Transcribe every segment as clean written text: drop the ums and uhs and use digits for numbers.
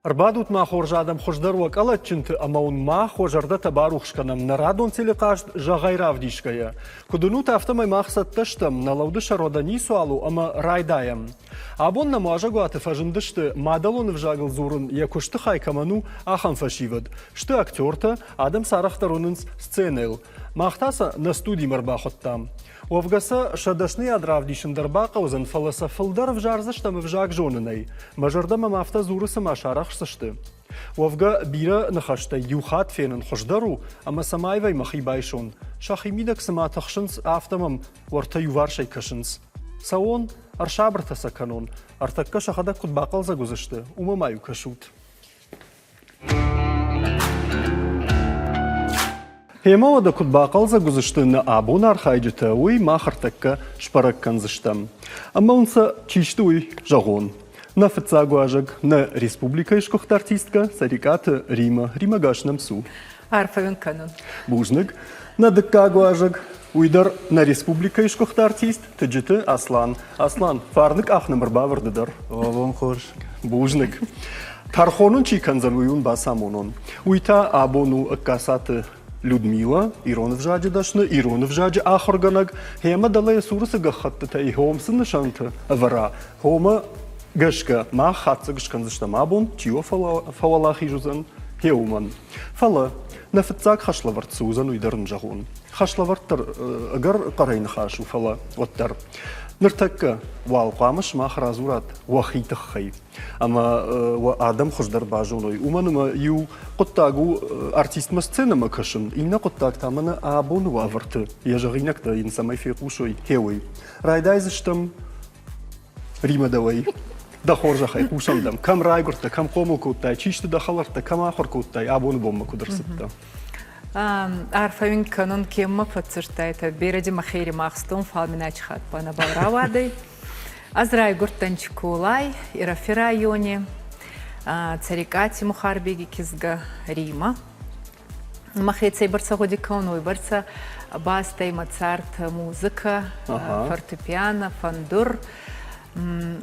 Ӕрбадут ма, хорз адӕм, хуыздӕр уӕ къӕлӕтджынты ӕмӕ уын мах уӕ зӕрдӕтӕ барухс кӕнӕм нӕ радон телехъазт зӕгъӕй равдисгӕйӕ. Куыд уынут, афтӕмӕй мах цӕттӕ стӕм, нӕ лӕуды сӕр уӕдӕ ницуал у ӕмӕ райдайӕм. Абон нӕм уазӕгуаты фӕзындысты, мадӕлон ӕвзагыл дзурын йӕ куысты хай кӕмӕн у, ахӕм фӕсивӕд. Сты актертӕ, адӕм сӕ арӕхдӕр уынынц сценӕйыл. Мах та сӕ нӕ студимӕ ӕрбахуыдтам. Уӕвгӕ сӕ сӕ дӕсныйад равдисын дӕр бахъӕудзӕн, фӕлӕ сӕ фылдӕр ӕвзардзыстӕм ӕвзаг зонынӕй. Мӕ зӕрдӕ мӕм афтӕ дзуры, цыма сарӕхсдзысты. Уӕвгӕ, бирӕ ныхӕстӕй иу хатт фенын хуыздӕр у, ӕмӕ сӕм аивӕй мӕхи байсон. Сӕхимидӕг цыма тыхсынц, афтӕ мӕм уӕртӕ иуварсӕй кӕсынц. Цӕуон, ӕрсабыртӕ сӕ кӕнон, ӕртӕккӕ сӕхӕдӕг куыд бахъӕлдзӕг уыдзысты, уымӕ ма-иу кӕсут. Гъемӕ уӕдӕ куыд бахъӕлдзӕг уыдзысты нӕ абоны архайджытӕ, уый мах ӕртӕккӕ сбӕрӕг кӕндзыстӕм. Ӕмӕ уын сӕ чи сты, уый зӕгъон. Нӕ фыццаг уазӕг, нӕ республикӕйы сгуыхт артисткӕ Цӕрикъаты Римӕ. Римӕ, гас нӕм цу. Арфӕ уын кӕнын. Бузныг. Нӕ дыккаг уазӕг, уый дӕр нӕ республикӕйы сгуыхт артист Тыджыты Аслан. Аслан, фарны къах нӕм ӕрбавӕрды дӕр. Уӕ хорз. Бузныг. Тӕрхон уын чи кӕндзӕн, уый уын бацамонон. Уый та абон у Ӕгкацаты Людмила, ирон ӕвзаджы дӕсны, ирон ӕвзаджы ахуыргӕнӕг. Гъемӕ дӕлӕ йӕ цуры цы гӕххӕттытӕ и, хом цы нысанты ӕвӕра, хомӕ гӕсгӕ мах хатдзӕг скӕндзыстӕм абон, чи уӕ фӕуӕлахиз уыдзӕн, гъе уымӕн. Фӕлӕ нӕ фыццаг хӕслӕвӕрд цы уыдзӕн, уый дӕр ын зӕгъон. Хӕслӕвӕрд дӕр ӕгӕр хъӕрӕй ныхас у, фӕлӕ уӕддӕр. Ныртӕккӕ уал хъуамӕ сымах радзурат уӕхи тыххӕй ӕмӕ уӕ адӕм хуыздӕр базоной. Уымӕн ӕмӕ иу хъуыддаг у артистмӕ сценӕмӕ кӕсын, иннӕ хъуыддаг та мӕнӕ абоны уавӕрты йӕ зӕгъинӕгтӕ йын цӕмӕй фехъусой, гъе уый. Райдайдзыстӕм Римӕ дӕуӕй. Дӕ хорзӕхӕй, хъусӕм дӕм. Кӕм райгуырдтӕ, кӕм хъомыл кодтай, чи сты дӕ хӕлӕрттӕ, кӕм ахуыр кодтай, абоны бонмӕ куыд ӕрцыдтӕ? Арфӕ уин кӕнун, кеммӕ фӕццурдтайтӕ, берӕ мӕхе римахстон, фал мин ачи хатт ба нӕбал рауадӕй. Ӕз райгурдтӕн Чиколай, Ирӕфи райони, Цӕрикъати Мухарбеги кизгӕ Рима. Мӕхе цӕйбӕрцӕ гъуди кӕнун, уойбӕрцӕ бастӕй Моцарт музыкӕ, фортепиано, фӕндур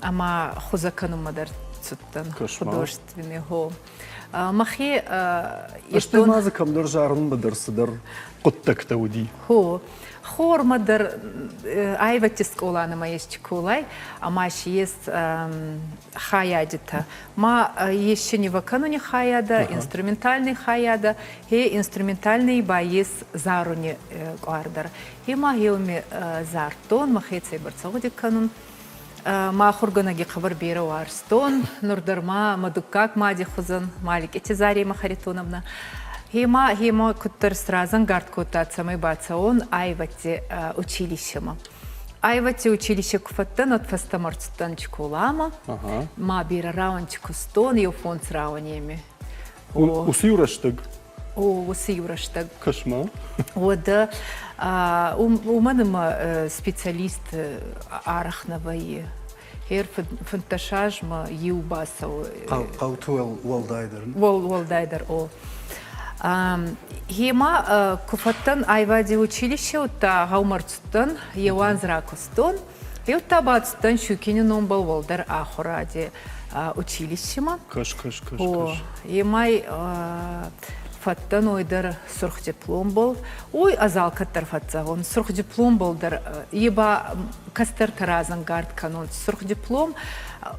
ӕма хузӕ кӕнунмӕ дӕр цудтӕн художественный гъо. Мӕхе Стӕй ма дзы кӕмдӕр зарынмӕ дӕр цыдӕр хъуыддӕгтӕ уыди. Хо. Хормӕ дӕр аивӕдты скъола нӕмӕ ес Чиколай, ӕма си ес хайадитӕ. Ма ес нивӕкӕнуни хайадӕ, инструментальный хайадӕ, хе инструментальный ба ес заруни къуар дӕр. Хе ма хеуми зардтон, мӕхе цӕйбӕрцӕ гъуди кӕнун. Мӕ ахургӕнӕги хъӕбӕр берӕ уарзтон. Нур дӕр ма мӕ дуккаг мади хузӕн Маликъити Заремӕ Харитоновна. Гъема, гъема куддӕр сразӕнгард кодта, цӕмӕй бацӕуон аивӕдти училищемӕ. Аивӕдти училище ку фӕдтӕн, уӕд фӕстӕмӕ ӕрцудтӕн Чиколамӕ. Ма берӕ рауӕнти кустон, еу фондз рауӕнеми. Уыцы иу рӕстӕг? О, уыцы иу рӕстӕг. Кӕс-ма. Уӕдӕ уымӕн ӕмӕ специалист арӕх нӕ вӕййы. Хер 15 азмӕ иу бацӕуы. Хъӕуты уӕлдайдӕр. Уӕлдайдӕр, о. Гъема куы фӕдтӕн аивади училище, уӕдта гъӕумӕ рцудтӕн, еу анз ракустон. Еудта бацудтӕн Щукини номбӕл уӕлдӕр ахуради училищемӕ. Кӕс, кӕс, кӕс, кӕс. Емай фӕдтӕн ой дӕр сурх дипломбӕл. Ой, ӕз алкӕддӕр фӕццӕгъун. Сурх дипломбӕл дӕр е ба кӕстӕртӕ разӕнгард кӕнун. Сурх диплом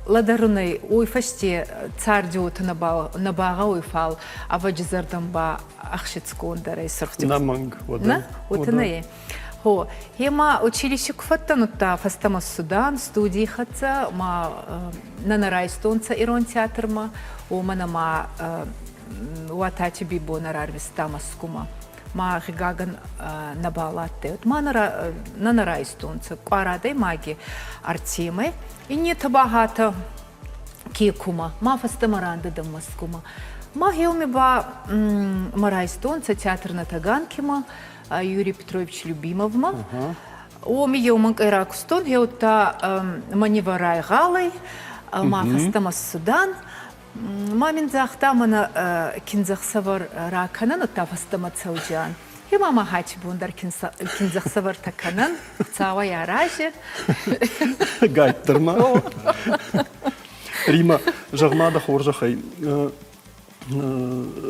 лӕдӕрунӕй уой фӕсте царди уотӕ нӕ багъӕуй, фал ӕвӕджи зӕрдӕн ба ӕхсицгондӕр ӕй сурх диплом. Нӕмӕнг, уотӕ. Нӕ, уотӕ нӕ е. Хо, ема училище ку фӕдтӕн, удта фӕстӕмӕ ссудан студий хӕццӕ, ма нӕ нӕ райстонцӕ ирон театрмӕ, уомӕн ӕма Уатати Бибо нӕ рарвиста Мӕскумӕ. Ма гъигагӕн нӕбал адтӕй. Ма нӕ нӕ райстонцӕ къуар адӕймаги Артемӕй, иннетӕ ба гьатӕ Кекумӕ, ма фӕстӕмӕ рандӕдӕн Мӕскумӕ. Ма гъеуми ба мӕ райстонцӕ театр на Таганкимӕ, Юрий Петрович Любимовмӕ. Уоми еу мӕнкъӕй ракустон, гъеудта мӕ райгъалӕй, ма фӕстӕмӕ ссудан. Ма мин загъта, мӕнӕ киндзӕхсӕвӕр ракӕнӕн, удта фӕстӕмӕ цӕуджиан. Ема ма хачи бон дӕр киндзӕхсӕвӕртӕ кӕнӕн, Хуцауӕй арази. Гайддӕр ма. Рима, зӕгъ-ма дӕ хорзӕхӕй,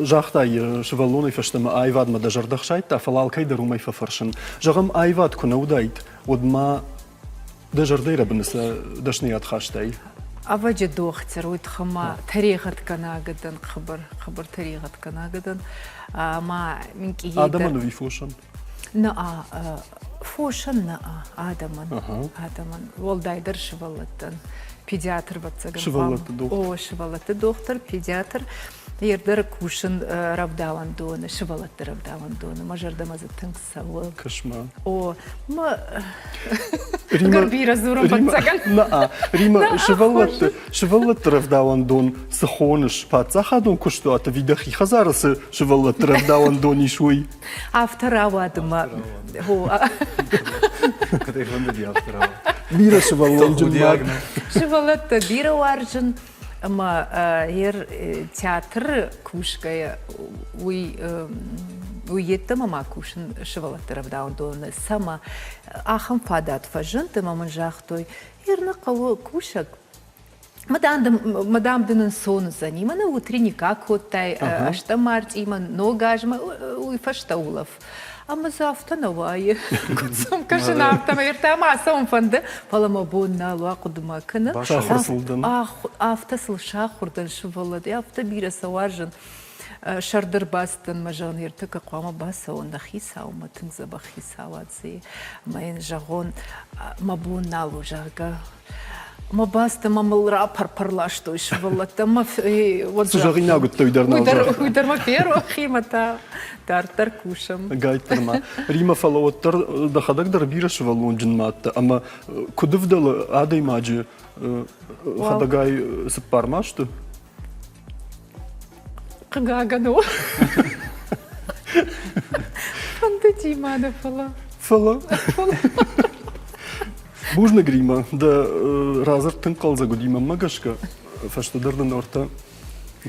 загътай, сывӕллонӕй фӕстӕмӕ аивадмӕ дӕ зӕрдӕ хсайдта, фӕлӕ алкӕй дӕр уымӕй фӕфӕрсын. Зӕгъӕм, аивад куы нӕ уыдаид, уӕд ма дӕ зӕрдӕйы рӕбыны цы дӕсныйад хастай? Ӕвӕджы дохтыр уый тыххӕй тӕригъӕдгӕнӕг дӕн, хъыбыр, хъыбыр тӕригъӕдгӕнӕг дӕн. Ӕмӕ минкъийӕ Адӕмӕн ӕви фосӕн? Нӕ, фосӕн нӕ, адӕмӕн, адӕмӕн, уӕлдайдӕр сывӕллӕттӕн. Педиатр, ӕвӕццӕгӕн. Сывӕллӕтты дохтыр. О, сывӕллӕтты дохтыр, педиатр. Ердӕр кусын рӕвдауӕндоны, сывӕллӕтты рӕвдауӕндоны. Мӕ зӕрдӕмӕ дзы тынг цӕуы. Кӕс-ма. О, мӕ Римӕ бирӕ дзурын ӕвӕццӕгӕн. Нӕ, Римӕ, сывӕллӕтты сывӕллӕтты рӕвдауӕндон цы хоныс? Паддзахадон куыстуаты ӕви дӕхи хӕдзары цы сывӕллӕтты рӕвдауӕндон ис, уый? Афтӕ рауад ӕмӕ Куыд ӕй фӕндыди, афтӕ рауад. Бирӕ сывӕллонджын мад. Сывӕллӕттӕ бирӕ уарзын ӕмӕ ер театры кусгӕйӕ уый уый йеддӕмӕ ма кусын сывӕллӕтты рӕвдауӕндоны цӕмӕ ахӕм фадат фӕзынд ӕмӕ мын загътой, ер нӕ хъӕуы кусӕг Мадам дын ӕнцон уыдзӕни, мӕнӕ утренник акодтай, ӕстӕм мартъимӕ, ног азмӕ, уый фӕстӕ улӕф. Ӕмӕ дзы афтӕ нӕ уайы. Куыд сӕм кӕсын, афтӕмӕй ӕртӕмӕ ацӕуын фӕнды, фӕлӕ мӕ бон нал у ахъуыды ма кӕны. Сахуыр сыл дӕн. Афтӕ сыл сахуыр дӕн сывӕллӕтты, афтӕ бирӕ сӕ уарзын. Сӕрды ӕрбацыдтӕн мӕ зӕгъын, ӕртӕккӕ хъуамӕ бацӕуон нӕ хицаумӕ, тынг дзӕбӕх хицауад дзы и. Ӕмӕ йын зӕгъон, мӕ бон нал у, зӕгъгӕ. Мӕ бӕстӕ мӕ мыл рапӕр-пӕр ластой сывӕллӕттӕ. Мӕ Цы зӕгъинаг уыдтӕ, уый дӕр нал загъта. Уый дӕр мӕ ферох и, мӕ та дарддӕр кусӕм. Гайддӕр ма. Рима, фӕлӕ уӕддӕр дӕхӕдӕг дӕр бирӕ сывӕллонджын мадтӕ ӕмӕ куыд ӕвдӕлы адӕймаджы хӕдӕгай цыппар масты? Хъыгагӕн у. Фӕндыди ма дӕ, фӕлӕ. Фӕлӕ. Бузныг, Рима, дӕ радзырд тынг хъӕлдзӕг уыди мӕнмӕ гӕсгӕ. Фӕстӕдӕр дын ӕртӕ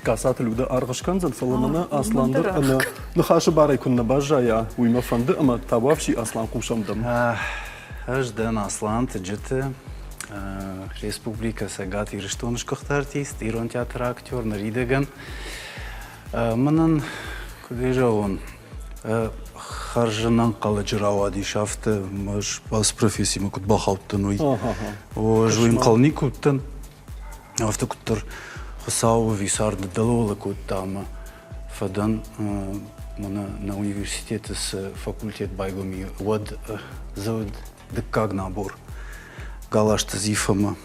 Касаты Людӕ аргъ скӕндзӕн, фӕлӕ мӕнӕ Аслан дӕр ӕнӕ ныхасы барӕй куыннӕ баззайа, уый мӕ фӕнды ӕмӕ табуафси Аслан хъусӕм дӕм. Ӕз дӕн Аслан Тыджыты, Республикӕ Цӕгат Ирыстоны сгуыхт артист, ирон театры актер ныридӕгӕн. Мӕнӕн, куыд ӕй зӕгъон, хӕрзӕнӕнхъӕлӕджы рауадис афтӕ, ӕз ацы профессимӕ куыд бахаудтӕн, уый. Ӕз уый ӕнхъӕл никуы уыдтӕн. Афтӕ куыддӕр Хуыцауы ӕви царды дӕлӕуӕлӕ кодта ӕмӕ фӕдӕн мӕнӕ нӕ университеты цы факультет байгом и, уӕд дзы уыд дыккаг набор Галазты Зифӕмӕ.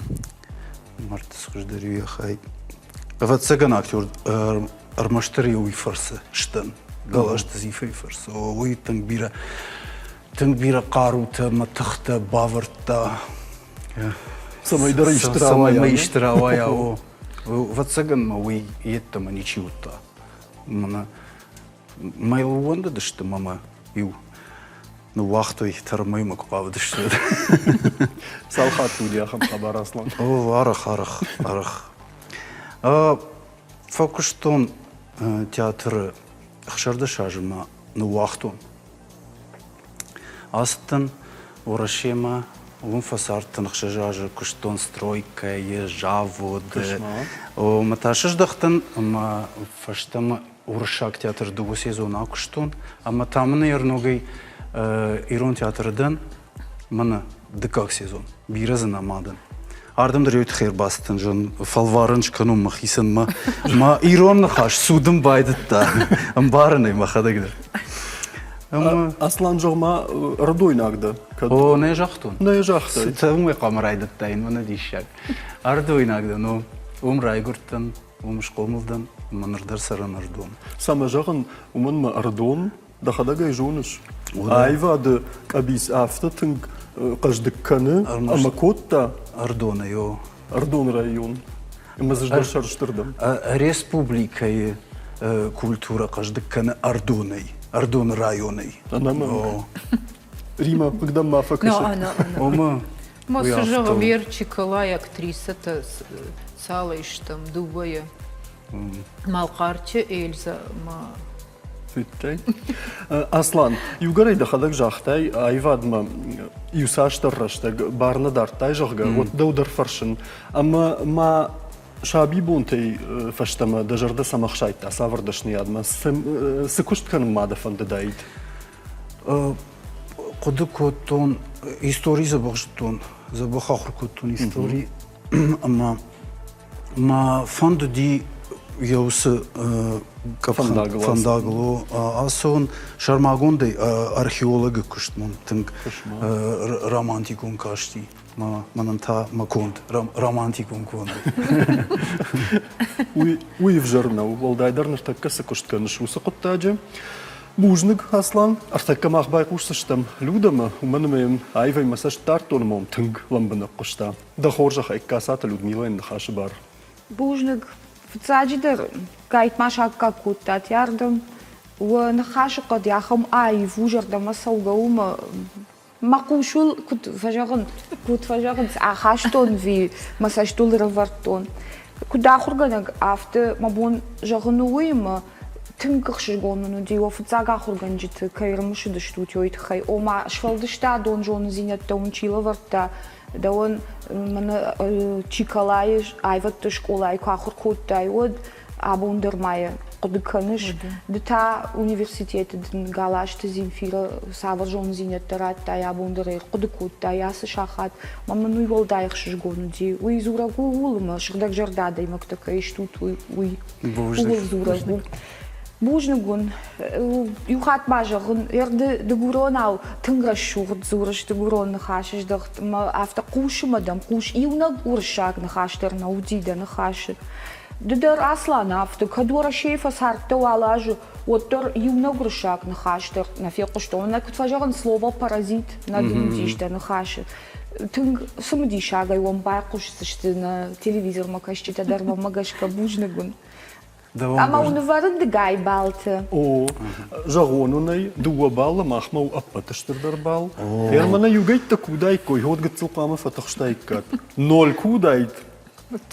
Мӕрдты хуыздӕр у йӕ хай. Ӕвӕццӕгӕн актер ӕрмӕстдӕр уый фӕрцы сдӕн. Галазты Зифӕйы фӕрцы. Уый тынг бирӕ тынг бирӕ хъарутӕ мӕ тыхтӕ бавӕрдта. Цӕмӕйдӕр исты рауайа. Цӕмӕй исты рауайа, о. Ӕвӕццӕгӕн мӕ уый йеддӕмӕ ничи уыдта. Мӕнӕ мӕ йыл ууӕндыдысты мӕ мӕ иу ныууагътой, тӕрмӕймӕ куы хъавыдысты. Цал хатты уыди ахӕм хабар, Аслан? О, арӕх, арӕх, арӕх. Фӕкуыстон театры 16 азы ма ныууагътон. Ацыдтӕн Уӕрӕсемӕ, уым фӕцардтӕн 6 азы, куыстон стройкӕйы, заводы. Ӕмӕ та сыздӕхтӕн ӕмӕ фӕстӕмӕ уырыссаг театры дыууӕ сезоны акуыстон ӕмӕ та мын ӕрногӕй ирон театры дӕн мӕнӕ дыккаг сезон бирӕ дзы нӕма дӕн ардӕм дӕр тыххӕй ӕрбацыдтӕн зын фӕлварӕн скӕнон мӕхицӕн мӕ мӕ ирон ныхас цудын байдыдта ӕмбарын ӕй мӕхӕдӕг дӕр Аслан, зӕгъ-ма, ӕрыдойнаг дӕ? О, нӕ загътон. Нӕ загътай. Цӕуылнӕ хъуамӕ райдыдтаин, мӕнӕ диссаг. Ӕрыдойнаг дӕн, о. Уым райгуырдтӕн, Уым схъомыл дӕн ӕмӕ ныр дӕр цӕрын Ӕрдон. Цӕмӕ зӕгъын, уымӕн мӕ Ӕрдон дӕхӕдӕг ӕй зоныс. Аивады къӕбиц афтӕ тынг хъӕздыг кӕны ӕмӕ кодта. Ӕрдонӕй, о. Ӕрдоны район. Ӕмӕ дзы дӕр сӕрыстыр дӕн. Республикӕйы культурӕ хъӕздыг кӕны Ӕрдонӕй, Ӕрдоны районӕй. Ӕнӕмӕнг. Рима, хъыг дӕм ма фӕкӕсы. Ома, Ма цы зӕгъӕм, Ерчикалайы актрисӕтӕ цалӕй стӕм, дыууӕйӕ. Малхъарты Эльза ма Федтай? Аслан, иугӕрӕй дӕхӕдӕг загътай, аивадмӕ иуцасдӕр рӕстӕг бар нӕ дардтай, зӕгъгӕ, уӕд дӕу дӕр фӕрсын. Ӕмӕ ма Сабибонтӕй фӕстӕмӕ дӕ зӕрдӕ цӕмӕ хсайдта, цавӕр дӕсныйадмӕ, цы куыст кӕнынмӕ дӕ фӕндыдаид? Хъуыды кодтон, истори дзӕбӕх зыдтон, дзӕбӕх ахуыр кодтон истори ӕмӕ мӕ фӕндыди йӕ уыцы фӕндагыл ацӕуын. Сӕрмагондӕй археологы куыст мӕм тынг романтикон касти. Мӕнӕн та мӕ конд романтикон конд. Уый ӕвзӕр нӕу, уӕлдайдӕр ныртӕккӕ цы куыст кӕныс, уыцы хъуыддаджы. Бузныг, Аслан. Ӕртӕккӕ мах байхъусдзыстӕм Людӕмӕ, уымӕн ӕмӕ йӕм аивӕй мӕ цӕст дардтон ӕмӕ уым тынг лӕмбынӕг хъуыста. Дӕ хорзӕхӕй, Касаты Людмилӕйӕн ныхасы бар. Бузныг. Фыццаджыдӕр гайтма саккаг кодтат ардӕм. Уӕ ныхасы хъӕд ахӕм аив у, зӕрдӕмӕ цӕугӕ у мӕ Мӕ хъусыл куыд фӕзӕгъын, куыд фӕзӕгъынц, ахастон ӕви мӕ цӕстыл ӕрӕвӕрдтон. Куыд ахуыргӕнӕг, афтӕ мӕ бон зӕгъын у уый, ӕмӕ тынг ӕхсызгон мын уыди, уӕ фыццаг ахуыргӕнджыты кӕй ӕрымысыдыстут уый тыххӕй. Ома, сфӕлдыстадон зонындзинӕдтӕ уын чи лӕвӕрдта, дӕуӕн мӕнӕ Чиколайы аивӕдты скъолайы куы ахуыр кодтай, уӕд абон дӕр ма йӕ хъуыды кӕныс. Ды та университеты дын Галазты Земфирӕ цавӕр зонддзинӕдтӕ радтай, абон дӕр ӕй хъуыды кодтай ацы сахат. Мӕ мын уый уӕлдай ӕхсызгон уыди. Уый дзурӕг у ууыл, ӕмӕ сыгъдӕгзӕрдӕ адӕймӕгтӕ кӕй стут, уый ууыл дзурӕг у. Бузныг уын. Иу хатт ма зӕгъын, ды дыгуронау тынг рӕсугъд дзурыс дыгурон ныхасыздӕхт ӕмӕ афтӕ хъусы мӕ дӕм хъус иунӕг уырыссаг ныхас дӕр нӕ уыди дӕ ныхасы. Ды дӕр, Аслан, афтӕ, кӕд Уӕрӕсейы фӕцардтӕ уал азы, уӕддӕр иунӕг уырыссаг ныхас дӕр нӕ фехъуыстон. Нӕ куыд фӕзӕгъынц, слово паразит нӕ дын уыдис дӕ ныхасы. Тынг цымыдисагӕй уӕм байхъусдзысты нӕ телевизормӕ кӕсджытӕ дӕр мӕнмӕ гӕсгӕ бузныг уын. Ӕмӕ уын ӕвӕрындыгай балты. О, зӕгъон уын ӕй, дыууӕ баллы махмӕ у ӕппӕты стырдӕр бал. Фермӕ иугӕйттӕ куы уыдаиккой, уӕд гыццыл хъуамӕ фӕтыхстаиккат. Ноль куы уыдаид,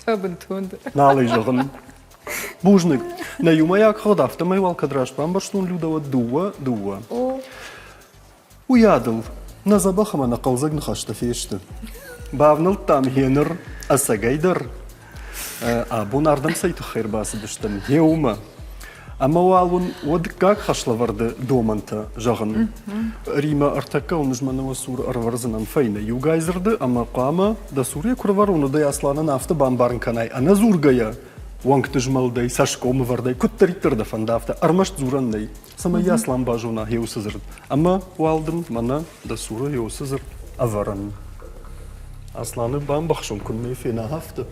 Бынтондӕр. Нал ӕй зӕгъын. Бузныг. Нӕ иумӕйаг хыгъд афтӕмӕй уал кӕд раст бамбӕрстон, Людӕ, уӕд дыууӕ, дыууӕ. Уыйадыл нӕ дзӕбӕх ӕмӕ нӕ хъӕлдзӕг ныхӕстӕ фесты. Бавнӕлдтам гъеныр ӕцӕгӕйдӕр абон ардӕм цӕй тыххӕй ӕрбацыдыстӕм, гъе уымӕ. Ӕмӕ уал уын уӕ дыккаг хӕслӕвӕрды домӕнтӕ зӕгъын. Римӕ ӕртӕккӕ уын ӕз мӕнӕ уӕ цур ӕрӕвӕрдзынӕн фӕйнӕ иугай дзырды ӕмӕ хъуамӕ дӕ цурӕй куы рӕвӕрон, уӕд ӕй Асланӕн афтӕ бамбарын кӕнай, ӕнӕдзургӕйӕ, уӕнгты змӕлдӕй, цӕсгомы вӕрдӕй, куыддӕриддӕр дӕ фӕнда, афтӕ ӕрмӕст дзурӕн нӕй, цӕмӕй йӕ Аслан базона йӕ уыцы дзырд. Ӕмӕ уал дын мӕнӕ дӕ цуры йӕ уыцы дзырд ӕвӕрын. Асланы бамбӕхсон, куыннӕ фена, афтӕ.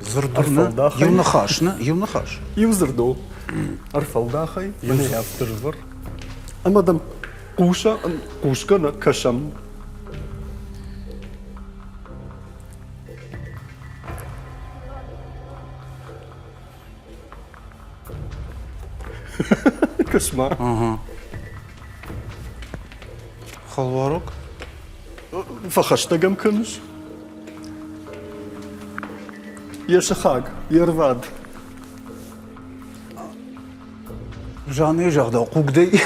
Дзырд иу ныхас, нӕ? Иу ныхас. Иу дзырд у. Ӕрфӕлдахӕй, мӕнӕ афтӕ сдзур. Ӕмӕ дӕм хъуса, хъусгӕ нӕ кӕсӕм. Кӕс-ма. Ага. Хӕлуарӕг? Фӕхӕстӕг ӕм кӕныс? Йӕ сыхаг, йе рвад. Жаннӕйы загъдау хъугдӕй.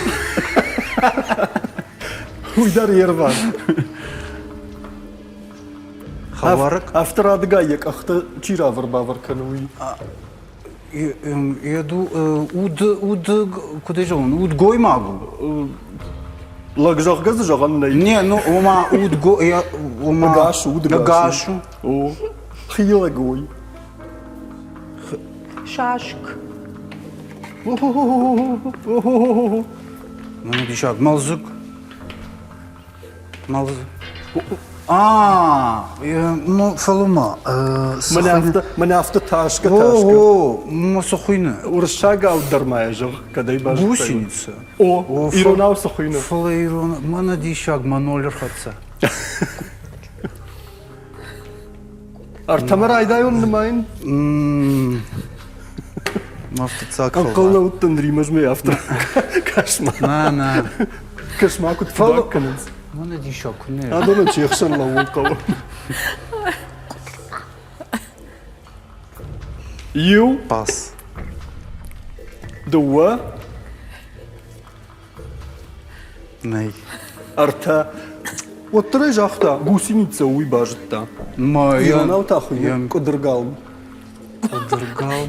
Уый дӕр йе рвад. Хӕлуарӕг? Афтӕ радыгай йӕ къӕхтӕ чи равӕр-бавӕр кӕны, уый. Уд, уд, куыд ӕй зӕгъон, удгоймаг у. Лӕг зӕгъгӕ дзы зӕгъӕн нӕй. Не, ну, ома удго, ома Ӕгас у, удгас. Ӕгас у. О, хилӕг уый. Саск. Ну, диссаг, мӕлдзыг. А, ну, фӕлӕ-ма. Мӕнӕ афтӕ тасгӕ тасгӕ. О, ма цы хуыйны? Уырыссагау дӕр ма йӕ зӕгъ, кӕд ӕй базыдтай. Гусеница. О, иронау цы хуыйны? Фӕлӕ ирон, мӕнӕ диссаг, мӕ ноль ӕрхӕццӕ. Ӕртӕмӕ райдайон нымайын? Мӕ фыццаг Ӕнхъӕл нӕ уыдтӕн Римӕзмӕ афтӕ. Кӕс-ма. Нӕ, нӕ. Кӕс-ма, куыд фӕлӕ кӕнынц. Мӕнӕ диссаг куы нӕ. Адонӕн се хсӕн лӕууын хъӕуы. Иу. Пас. Дыууӕ. Нӕй. Ӕртӕ. Уӕддӕр ӕй загъта, гусеница уый базыдта. Ма Иронау та хуыйны къуыдыргалм.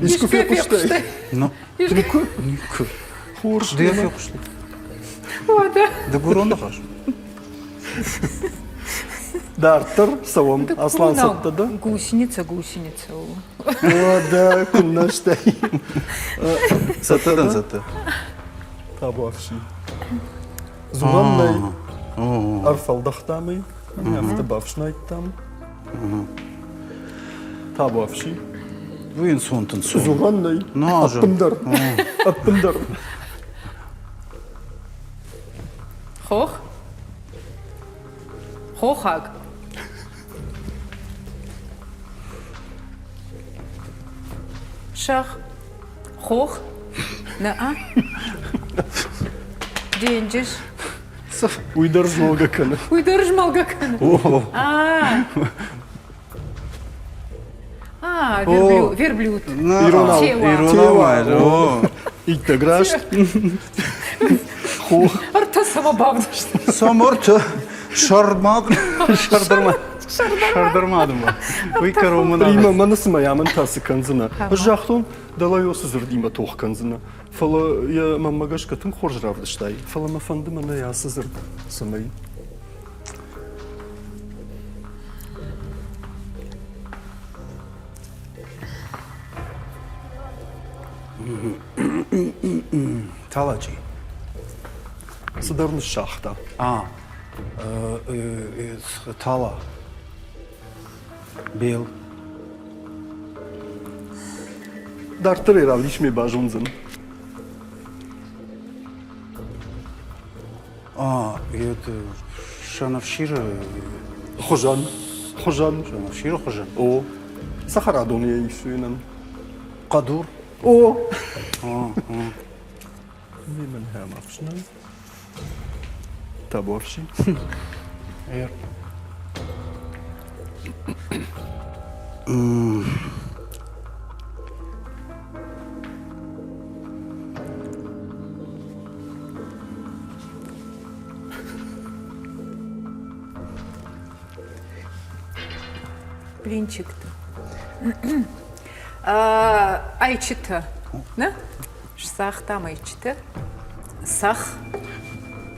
Искуы фехъуыстай? Ну, Никуы? Никуы. Хорз. Ды йӕ фехъуыстай? Уӕдӕ. Дыгурон ныхас. Дарддӕр цӕуӕм. Аслан цӕттӕ дӕ? Гусеница, гусеница у. Уӕдӕ, куыннӕ стӕй. Цӕттӕ дӕн, цӕттӕ. Табуафси. Дзурӕн нӕй. Ӕрфӕлдӕхтам ӕй, афтӕ бафснайдтам. Табуафси. Уый ӕнцонтын цы? Дзурӕн нӕй. Ӕппындӕр. Ӕппындӕр. Хох? Хохаг. Сӕгъ. Хох? Нӕ. Денджыз. Уый дӕр змӕлгӕ кӕны. Уый дӕр змӕлгӕ кӕны. А, верблюд. Иронау. Иронау. Иттӕг раст. Хох. Ӕртӕ цӕмӕ бавдыст. Цӕмӕртӕ. Сӕрмад. Сӕрдӕрмӕ. Сӕрдӕрмадмӕ. Уый кӕронмӕ. Римӕ, мӕн цымӕ амын та цы кӕндзынӕ? Ӕз загътон, дӕлӕ цы дзырдимӕ тох кӕндзынӕ. Фӕлӕ йӕ мӕнмӕ гӕсгӕ тынг хорз равдыстай. Фӕлӕ мӕ фӕнды мӕнӕ ацы дзырд, цӕмӕй Талачи. Цыдӕр ныссагъта. А, тала. Бел. Дарддӕр ӕй равдис ме базондзӕн. А, это сӕнӕфсиры хуызӕн. Хуызӕн. Сӕнӕфсиры хуызӕн. О. Цӕхӕрадоны йӕ ис уынӕн. Хъӕдур. О. Мемӕн хӕм ӕфснай. Табуафси. Эр. Блинчикты. Ӕйчытӕ. Нӕ? Сцагътам ӕйчытӕ. Цӕхх.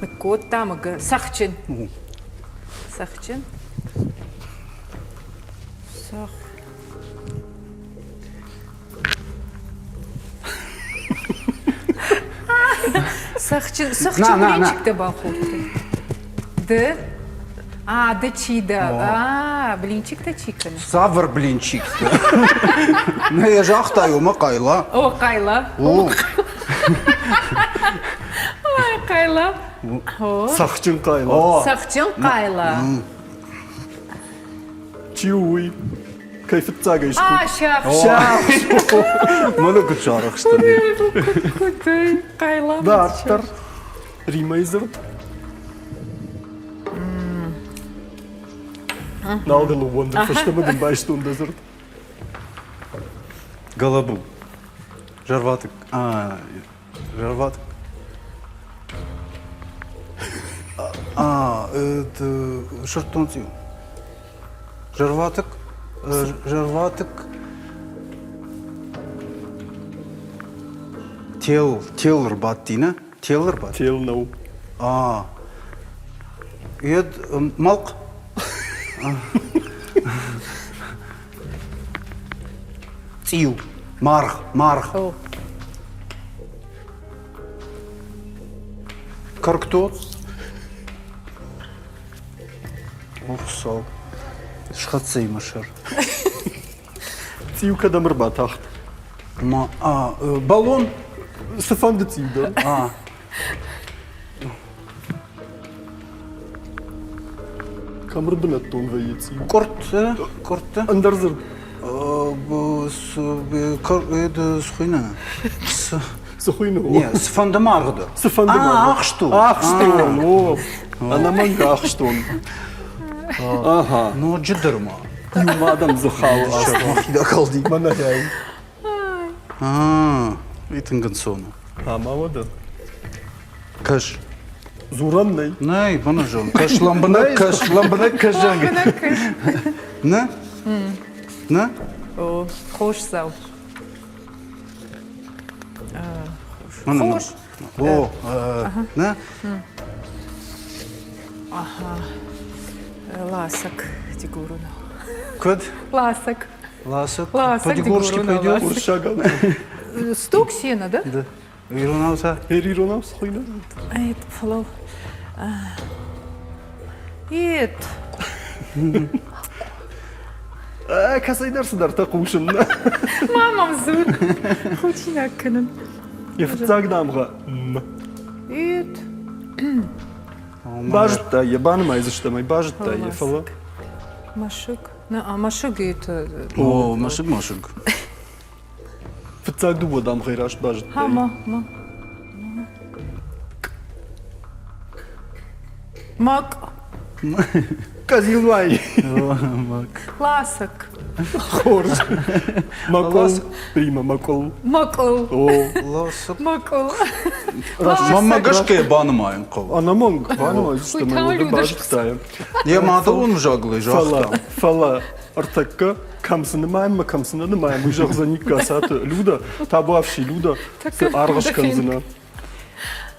Ныккодтам цӕхджын. Цӕхджын. Цӕхх. Цӕхджын цӕхджын блинчиктӕ бахордтай. Ды? А, ды чи дӕ? А, блинчиктӕ чи кӕны? Цавӕр блинчиктӕ? Нӕ йӕ загътай, уымӕ хъайла. О, хъайла. О. Ой, хъайла. Цӕхджын хъайла. Цӕхджын хъайла. Чи у уый? Кӕй фыццагӕй скуд? А, сиахс. Сиахс! Мӕнӕ куыд сарӕхстӕн. Куыд хъайла. Дарддӕр Римӕй дзырд. Нал дын ууӕндын, фӕстӕмӕ дын байстон дӕ дзырд. Гӕлӕбу. Зӕрватыкк. А, зӕрватыкк. А, это сырддон цъиу. Зӕрватыкк, зӕрватыкк. Тел, тел ӕрбадти, нӕ? Тел ӕрбадти? Тел нӕу. А, ед мӕлхъ. Цъиу, маргъ, маргъ. Кӕркдон. О, Хуыцау, схӕццӕ и мӕ сӕр. Цъиу кӕдӕм ӕрбатахт? Ма, а, баллон? Цыфӕнды цъиу дӕр. А. Кӕм ӕрбынӕттон вӕййы цъиу? Къуыртты, къуыртты. Ӕндӕр дзырд. Цы хуыйны? Цы хуыйны? Не, цыфӕнды маргъ дӕр. Цыфӕнды маргъ. Ахстон. Ахстон, о. Ӕнӕмӕнг ахстон. Ага. Ноджыдӕр ма. Иу ма дӕм дзы хауы. Мӕхи акалди. Мӕнӕ Уый тынг ӕнцон у. Ӕмӕ уӕдӕ? Кӕс. Дзурӕн нӕй. Нӕй, бӕнӕзон. Кӕс, лӕмбынӕг кӕс, лӕмбынӕг кӕс, зӕгъгӕ. Нӕ? Нӕ? О, хорздзау. Хорз. О, нӕ? Ага. Ласок Дигурунов. Куыд? Ласок. Ласок? Ласок По-дигорски пойдет? Стук сена, да? Да. Иронау та? Иронау схуйна? Это флоу. Ет. Кӕцӕйдӕр цыдӕртӕ хъусын. Ма мӕм дзур. Худинаг кӕнын. Йӕ фыццаг дамгъӕ М. Ет. Базыдта йӕ, банымайдзыстӕм ӕй, базыдта йӕ, фӕлӕ. Мӕсыг. На, а мӕсыг это... О, мӕсыг, мӕсыг. Фыццаг дыууӕ дамгъӕй раст базыдтай. Ха, ма, ма. Мак. Къӕдзилвай. Мак. Ласок. Хорз. Мӕкъуыл. Рима, мӕкъуыл. Мӕкъуыл. О. Ласок. Мӕкъуыл. Мӕнмӕ гӕсгӕ йӕ банымайын хъӕуы. Ӕнӕмӕнг банымайдзыстӕм, уӕдӕ базыдтай. Йӕ мадӕлон взагыл ӕй загъта. Фӕлӕ ӕртӕккӕ кӕм цы нымайӕм ӕмӕ кӕм цы нӕ нымайӕм, уый зӕгъдзӕни Касаты Люда, табуафси Люда, цы аргъ скӕндзынӕ.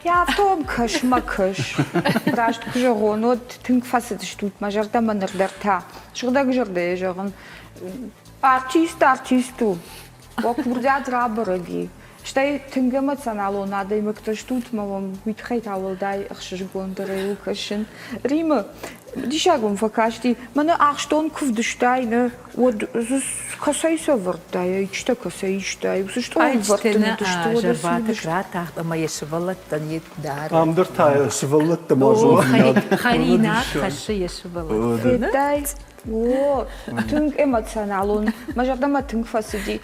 Йӕ афтӕ кӕс мӕ кӕс. Раст куы зӕгъон, уӕд тынг фӕцыдыстут мӕ зӕрдӕмӕ ныр дӕр та. Сыгъдӕг зӕрдӕйӕ зӕгъын. Артист артист у. Уӕ курдиат рабӕрӕг и. Стӕй тынг эмоционалон адӕймӕгтӕ стут ӕмӕ уӕм уый тыххӕй та уӕлдай ӕхсызгондӕрӕй у кӕсын. Римы, диссаг мӕм фӕкасти, мӕнӕ ахстон куы вдыстай, нӕ, уӕд дзы кӕцӕй сӕвӕрдтай, ӕйчытӕ кӕцӕй истай, уыцы стъолвӕрдты уыдысты, уӕдӕ Зӕрватыкк ратагъд ӕмӕ йӕ сывӕллӕттӕн йе дары. Ам дӕр та сывӕллӕттӕм уарзондзинад. Хӕринаг хӕссы йӕ сывӕллӕттӕн. Федтай? О, тынг эмоционалон. Мӕ зӕрдӕмӕ тынг фӕцыди.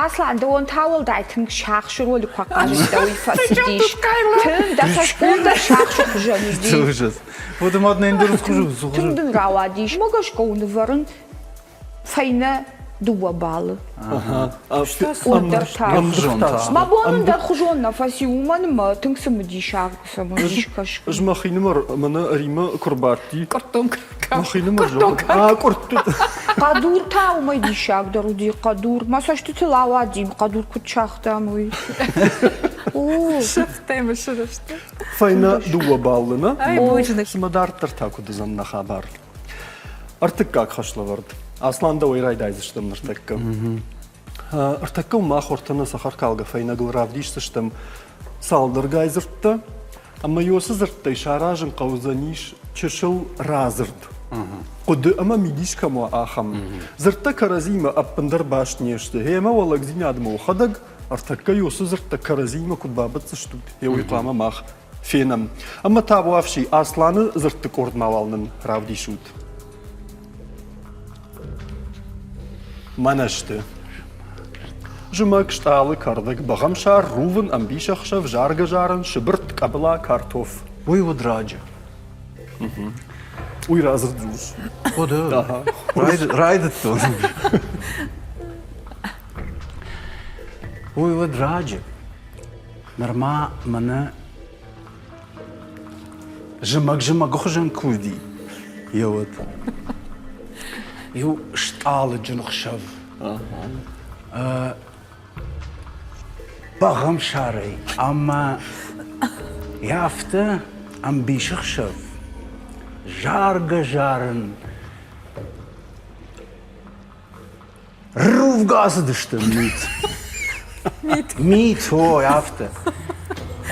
Аслан, дӕуӕн та уӕлдай тынг сахсы ролы куы ахъазыдтӕ, уый фӕцыдис. Тынг, дӕ цӕсгом дӕр сахсы хуызӕн уыди. Ужас. Вот ӕмӕ одна ӕндӕр хуызы. Тынг дын рауадис. Мӕ гӕсгӕ у нывӕрын фӕйнӕ дыууӕ баллы. Уӕддӕр та. Мӕ бон ӕндӕр хуызон нӕ фӕци, уымӕн ӕмӕ тынг цымыдисаг цымыдис кӕсгӕ. Ӕз мӕхинымӕр мӕнӕ Римӕ куы рбадти. Къуырттон Мӕхинымӕр зӕгъын. Къуыртты. Хъӕдур та уымӕй диссагдӕр уыди, хъӕдур. Мӕ цӕстытыл ауади, хъӕдур куыд сагътам, уый. Сӕфтӕй мысырысты. Фӕйнӕ дыууӕ баллы, нӕ? Цымӕ дарддӕр та куыд уыдзӕн нӕ хабар? Ӕртыккаг хӕслӕвӕрд. Аслан, дӕуӕй райдайдзыстӕм ныртӕккӕ. Ӕртӕккӕ мах уӕртӕ нӕ цӕхӕркалгӕ фӕйнӕгыл равдисдзыстӕм цалдӕргай дзырдтӕ, ӕмӕ уыцы дзырдтӕй саразын хъӕудзӕнис чысыл радзырд. Хъуыды ӕмӕ мидис кӕм уа, ахӕм. Дзырдтӕ кӕрӕдзимӕ ӕппындӕр баст не сты. Гъемӕ уӕ лӕгдзинадмӕ уӕхӕдӕг ӕртӕккӕ уыцы дзырдтӕ кӕрӕдзимӕ куыд бабӕтдзыстут, уый хъуамӕ мах фенӕм. Ӕмӕ табуафси Асланы дзырдты къордмӕ уал нын равдисут. Мӕнӕ сты. Зымӕг, стъалы, кӕрдӕг, бӕгъӕмсар, рувын, ӕмбисӕхсӕв, заргӕ-зарын, сыбыртт, къӕбыла, картоф. Уый уыд раджы. Уый радзырд у. Хъуыды. Райдыдтон. Уый уыд раджы. Нырма мӕнӕ зымӕг-зымӕгы хуызӕн куы уыди, еуӕд. Иу стъалыджын хсӕв бӕгъӕмсарӕй ӕмӕ йӕ афтӕ ӕмбисӕхсӕв заргӕ-зарын Рувгӕ ацыдысты мит. Мит. Мит, ой, афтӕ.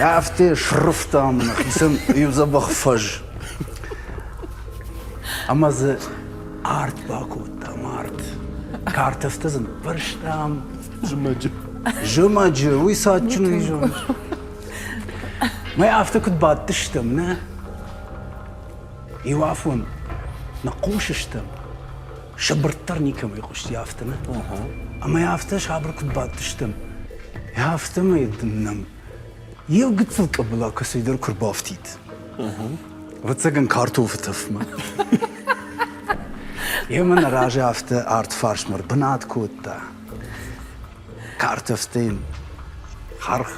Афтӕ срывтам нӕхицӕн иу дзӕбӕх фӕз. Ӕмӕ дзы арт бакодтам, арт. Картӕфтӕ дзы ныппӕрстам. Зымӕджы. Зымӕджы, уый цадджын уый зымӕджы. Мӕ афтӕ куыд бадтыстӕм, нӕ? Иу афон ныхъхъус стӕм, сыбыртт дӕр никӕмӕй хъуысти афтӕ нӕ? Ӕмӕ афтӕ сабыр куыд бадтыстӕм, афтӕмӕй дын нӕм иу гыццыл къӕбыла кӕцӕйдӕр куы рбафтид. Ӕвӕццӕгӕн картофы тӕфмӕ. Емӕ нӕ разы афтӕ арт фарсмӕ ӕрбынат кодта. Картӕфтӕ йын хӕрх.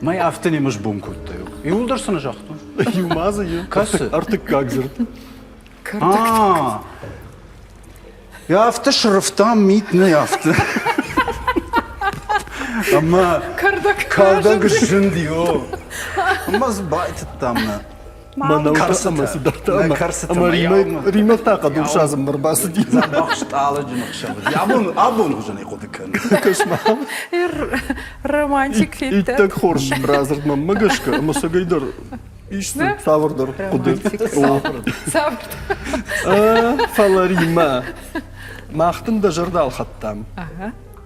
Мӕй афтӕ не сбон кодта. Иуылдӕр цы нӕ загътон? Иу ма дзы и. Кӕцы? Ӕртыккаг дзырд. Афтӕ срывтам мит нӕ афтӕ. Ӕмӕ кӕрдӕг сзынди, о. Ӕмӕ дзы байтыдтам нӕ. Мӕнӕутӕ ӕмӕ цыдӕртӕ ӕмӕ Римӕ та хъӕдур садзынмӕ ӕрбацыди. Дзӕбӕх стъалыджын ӕхсӕв. Абон абон хуызӕнӕй хъуыды кӕн. Кӕс-ма. Романтик федта. Иттӕг хорз радзырд мӕнмӕ гӕсгӕ ӕмӕ цӕгӕйдӕр ис дзы цавӕрдӕр хъуыды. Фӕлӕ Римӕ, мах дын дӕ зӕрдӕ ӕлхӕдтам.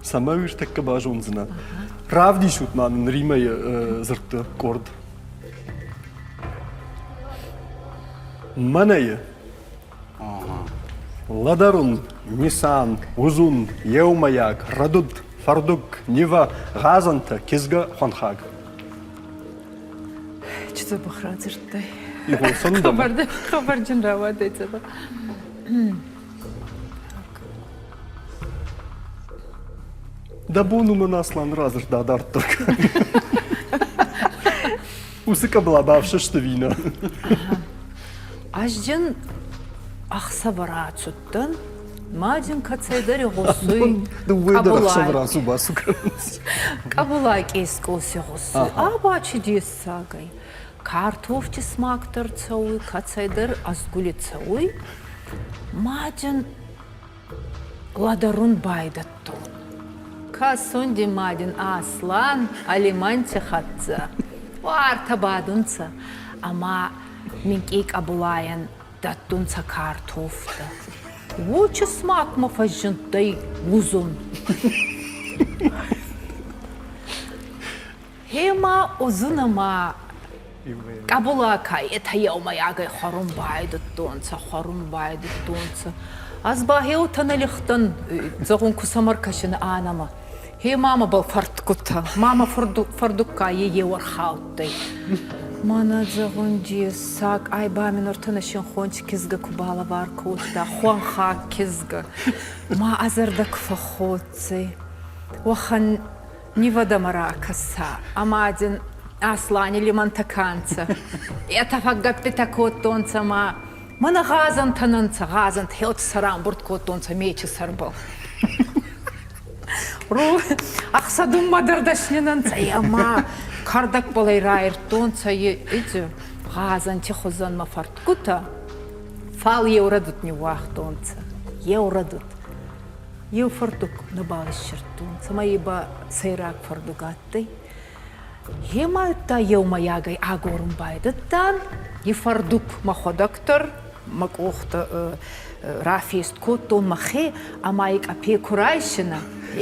Цӕмӕй уый базондзынӕ. Равдисут ма нын Римӕйы дзырдты къорд. Мӕнӕйы лӕдӕрун, нисан, узун, еумӕйаг, рӕдуд, фӕрдуг, нивӕ, гъазӕнтӕ, кизгӕ, хуӕнхаг. Чи дзӕбӕх радзырдтай. Игъосун дӕмӕ. Хабарджын рауадӕй дзӕбӕх. Дӕ бон уымӕн Аслан радзырд адарддӕр кӕн. Уыцы къӕбыла бафсӕст ӕви нӕ? Азджын ӕхсӕвӕр ацудтӕн, ма дин кӕцӕйдӕр игъосуй Дыууӕ дӕр ӕхсӕвӕр ацу-бацу кӕнынц. Къӕбылай къескъоси гъосуй. А ба чи дессагӕй. Картофти смаг дӕр цӕуй, кӕцӕйдӕр ӕзгули цӕуй. Ма дин лӕдӕрун байдӕдтон. Кӕсун ди ма дин Аслан алиманти хӕццӕ. Уартӕ бадунцӕ ӕма минкъий къӕбулайӕн дӕттунцӕ картофтӕ. Уочи смакмӕ фӕззиндтӕй узун. Гъема узун ӕма Къӕбула ка етӕ еумӕйагӕй хуӕрун байдӕдтонцӕ, хуӕрун байдӕдтонцӕ. Ӕз ба гьеутӕ нӕ лихтӕн, зӕгъун, ку сӕмӕ ркӕсин анӕмӕ. Гье мамӕбӕл фӕрдгутӕ, мамӕ фӕрдугка е еу ӕрхаудтӕй. Мӕнӕ, зӕгъун, дессаг, ай ба мин ӕртӕ нӕ синхонти кизгӕ ку балӕвар кодта, хуӕнхаг кизгӕ. Ма ӕ зӕрдӕ ку фӕхходдзӕй. Уӕхӕн Нивӕдӕмӕ ракӕса, ӕма дин Аслани лимӕнтӕ ка нцӕ, етӕ фӕггӕппитӕ кодтонцӕ ма мӕнӕ гъазӕнтӕ нӕ нцӕ, гъазӕнтӕ хеуӕт сӕрӕмбурд кодтонцӕ мечи сӕрбӕл. Ӕхсӕдунмӕ дӕр дӕсни нӕ нцӕ, ӕма кӕрдӕгбӕлӕй раирдтонцӕ ити гъазӕнти хузӕн мӕ фӕрдгутӕ, фал еу рӕдуд ниууагътонцӕ, еу рӕдуд. Еу фӕрдуг нӕбал иссердтон, цӕмӕй ба сӕйраг фӕрдуг адтӕй. Гъемӕ еумӕйагӕй агорун байдӕдтан. И фӕрдуг мӕхуӕдӕг дӕр мӕ къохтӕ рафест кодтон мӕхе ӕма и къапе ку райсинӕ,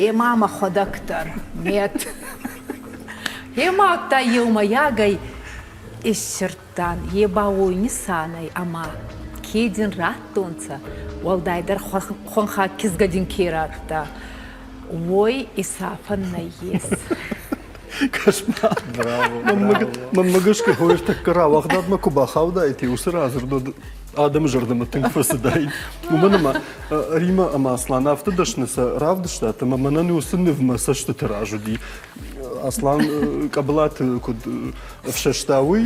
ӕма мӕхуӕдӕг дӕр мет. Гъема еумӕйагӕй иссердтан дан, е ба уой нисанӕй ӕма ке дин раттонцӕ, уӕлдайдӕр хуӕнхаг кизгӕ дин ке радта, уой исафӕн нӕййес. Кӕс-ма, мӕнмӕ гӕсгӕ ӕртӕккӕ рауагъдадмӕ куы бахаудаид, уыцы радзырд адӕмы зӕрдӕмӕ тынг фӕцыдаид. Уымӕн ӕмӕ Римӕ ӕмӕ Аслан афтӕ дӕсны сӕ равдыстат, ӕмӕ мӕнӕн уыцы ныв мӕ цӕстыты раз уыди. Аслан къӕбылаты куыд ӕфсӕста, уый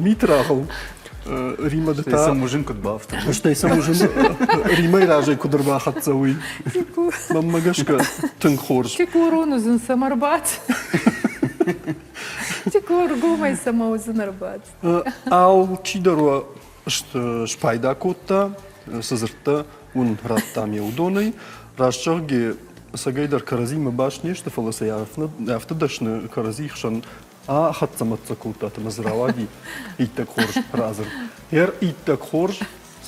митрагъыл Римӕ ды та... Стӕй сӕм уызын куыд бафтыд. Стӕй сӕм уызын Римӕйы разӕй куыд ӕрбахӕццӕ, уый. Мӕнмӕ гӕсгӕ тынг хорз. Тикорон уызын сӕм ӕрбацыд. Тикоргомӕй сӕм уызын ӕрбацыд. Алчидӕр уӕ спайда кодта, цы дзырдтӕ уын радтам йӕ уыдонӕй. Раст зӕгъгӕ, ӕцӕгӕйдӕр кӕрӕдзимӕ баст не сты, фӕлӕ сӕ афтӕ дӕсны кӕрӕдзи хсӕн ахӕццӕ-мӕццӕ кодтат ӕмӕ дзы рауади иттӕг хорз радзырд. Ер иттӕг хорз,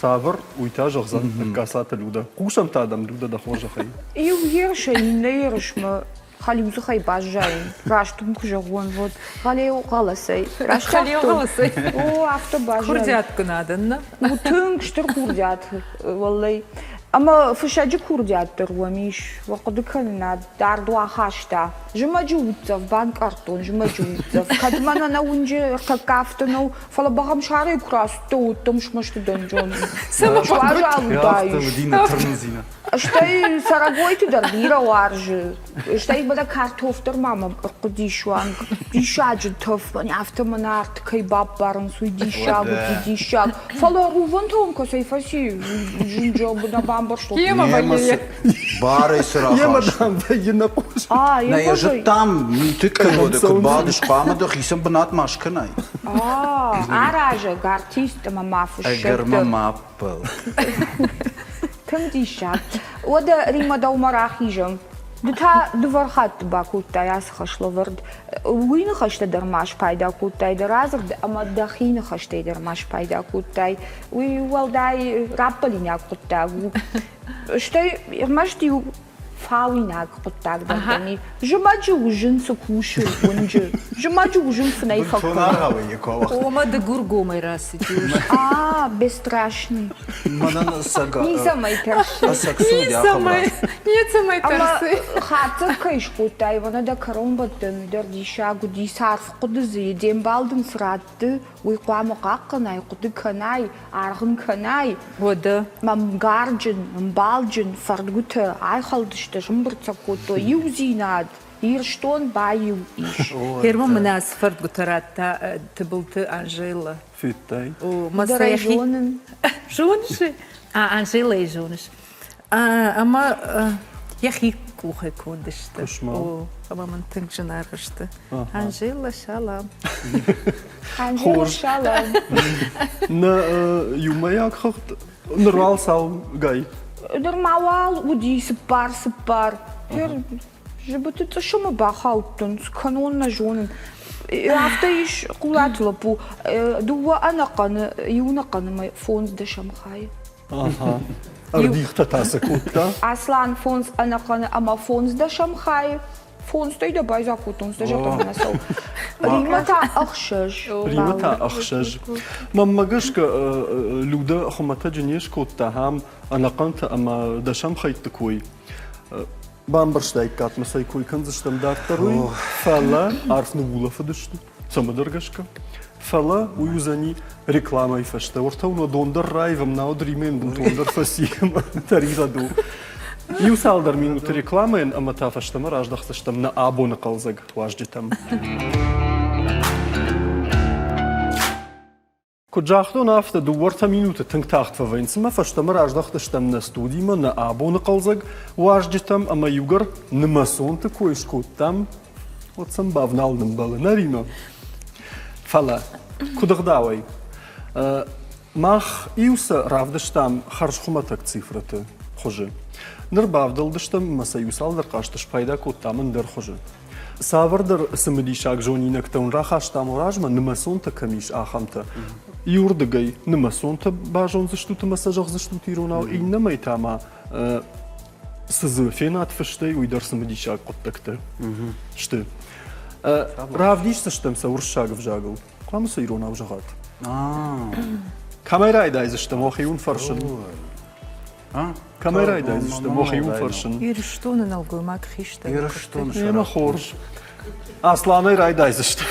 цавӕр, уый та зӕгъдзӕн Ӕгкацаты Людӕ. Хъусӕм та дӕм, Людӕ, дӕ хорзӕхӕй. Иу ерысӕй иннӕ ерысмӕ хӕлиудзыхӕй баззайын. Раст уын куы зӕгъон, вот хӕлеу хъӕлӕсӕй. Раст Хӕлеу хъӕлӕсӕй. О, афтӕ баззайын. Курдиатгын адӕн, нӕ? У тынг стыр курдиат, уӕллӕй. Ӕмӕ фыссӕджы курдиат дӕр уӕм ис. Уӕ хъуыдыкӕнынад дард уӕ ахаста. Зымӕджы уддзӕф банкъардтон, зымӕджы уддзӕф. Кӕд мӕнӕ нӕ уынджы ӕртӕккӕ афтӕ нӕу, фӕлӕ бӕгъӕмсарӕй куы рацыдтӕ, уӕд дӕм смӕсты дӕн, Джон. Цӕмӕ Суазал уыдаис. Афтӕ уыди нӕ тырнындзинад. Стӕй цӕрӕгойты дӕр бирӕ уарзы. Стӕй мӕнӕ картоф дӕр ма мӕм ӕрхъуыди суанг. Диссаджы тӕф, афтӕ мӕнӕ арт кӕй баппарынц, уый диссаг уыди, диссаг. Фӕлӕ рувӕнтӕ уым кӕцӕй фӕци, зынджы нӕ бамбӕрстон. Барӕй цы Йемӕ дам вӕййы нӕ хъус. Нӕ йӕ зыдтам, миты къӕводы куыд бадыс, хъуамӕ дӕхицӕн бынат ма скӕнай. Аразӕг артист ӕмӕ ма фыссӕг Ӕгӕр мӕ ма ӕппӕл. Тынг диссаг. Уӕдӕ Риммӕ дӕумӕ рахизӕм. Ды та дывӕр хатты бакодтай ацы хӕслӕвӕрд. Уый ныхӕстӕ дӕр ма спайда кодтай дӕ радзырд ӕмӕ дӕхи ныхӕстӕй дӕр ма спайда кодтай. Уый уӕлдай раппӕлинаг хъуыддаг у. Стӕй ӕрмӕст иу фауинаг хъуыддаг дӕр дӕм и. Зымӕджы уызын цы кусы уынджы? Зымӕджы уызын фынӕй фӕкӕны. Ома Дыгургомӕй рацыди. А, бесстрашный. Мӕнӕн ӕцӕг Ницӕмӕй тӕрсы. Ӕцӕг цы уыди ахӕм Ницӕмӕй, ницӕмӕй тӕрсы. Хатдзӕг кӕй скодтай, мӕнӕ дӕ кӕронбӕттӕны дӕр диссаг уыди, цы арф хъуыды дзы и, де мбал дын цы ратты, уый хъуамӕ хъахъхъӕнай, хъуыды кӕнай, аргъ ын кӕнай. Уӕдӕ? Мӕнгарджын, ӕмбалджын фӕрдгуытӕ айхӕлдысты, сӕмбырд сӕ кодтой иудзинад, Ирыстон баиу ис. Герман мын ацы фӕрдгуытӕ радта Тыбылты Анжелӕ. Федтай? О, мӕ Дӕр ӕй зонын. Зоныс? А, Анжелӕйы зоныс. Ӕмӕ йӕхи къухӕй конд сты. О, ӕмӕ мын тынг зынаргъ сты. Анжела, салам. Анжела, салам. Нӕ иумӕйаг хыгъд ныр уал цалгай? Нырма уал уыди цыппар-цыппар. Зыбыты цъысымы бахаудтӕн, цы кӕнон нӕ зонын. Афтӕ ис Хъулаты лӕппу, дыууӕ ӕнӕхъӕны, иу ӕнӕхъӕны мӕ фондз дӕсӕм хайы. Ӕрдихтӕ та цы кодта? Аслан фондз ӕнӕхъӕны ӕмӕ фондз дӕсӕм хайы. Фондзтӕй дӕ байдзаг кодтон, дӕ зӕрдӕмӕ нӕ цӕуы. Риммӕ та ӕхсӕз. Риммӕ та ӕхсӕз. Мӕнмӕ гӕсгӕ, Людӕ хуымӕтӕджы не скодта ахӕм ӕнӕхъӕнтӕ ӕмӕ дӕсӕм хӕйтты кой. Бамбӕрстаиккат мӕ цӕй кой кӕндзыстӕм дарддӕр уый, фӕлӕ арф ныуулӕфыдысты, цӕмӕдӕр гӕсгӕ. Фӕлӕ уый уыдзӕни рекламӕйы фӕстӕ. Уӕртӕ уын дон дӕр раивӕм, науӕд Римӕн бынтондӕр фӕци ӕмӕ тӕригъӕд у. Иу цалдӕр минуты рекламӕйӕн ӕмӕ та фӕстӕмӕ раздӕхдзыстӕм нӕ абоны хъӕлдзӕг уазджытӕм. Куыд загътон, афтӕ дыууӕ-ӕртӕ минуты тынг тагъд фӕвӕййынц ӕмӕ фӕстӕмӕ раздӕхтыстӕм нӕ студимӕ, нӕ абоны хъӕлдзӕг уазджытӕм ӕмӕ иугӕр нымӕцонты кой скодтам, уӕд сӕм бавналын ӕмбӕлы нӕ Римӕ? Фӕлӕ, куыд ӕгъдауӕй? Мах иу сӕ равдыстам хӕрзхуымӕтӕг цифрӕты хуызы. Ныр бавдӕлдыстӕм ӕмӕ сӕ иу цалдӕр хъазты спайда кодтам ӕндӕр хуызы. Цавӕрдӕр цымыдисаг зонинӕгтӕ уын рахастам размӕ, нымӕцонтӕ кӕм ис, ахӕмтӕ. Иуырдыгӕй нымӕцонтӕ базондзыстут ӕмӕ сӕ зӕгъдзыстут иронау, иннӕмӕй та ма цы дзы фенат фыстӕй, уый дӕр цымыдисаг хъуыддӕгтӕ сты. Равдисдзыстӕм сӕ уырыссаг ӕвзагыл. Хъуамӕ сӕ иронау зӕгъат. Кӕмӕй райдайдзыстӕм, уӕхи уын фӕрсын. Кӕмӕй райдайдзыстӕм, уӕхи уын фӕрсын. Ирыстоны нӕлгоймаг хистӕр. Ирыстоны Ӕмӕ хорз. Асланӕй райдайдзыстӕм.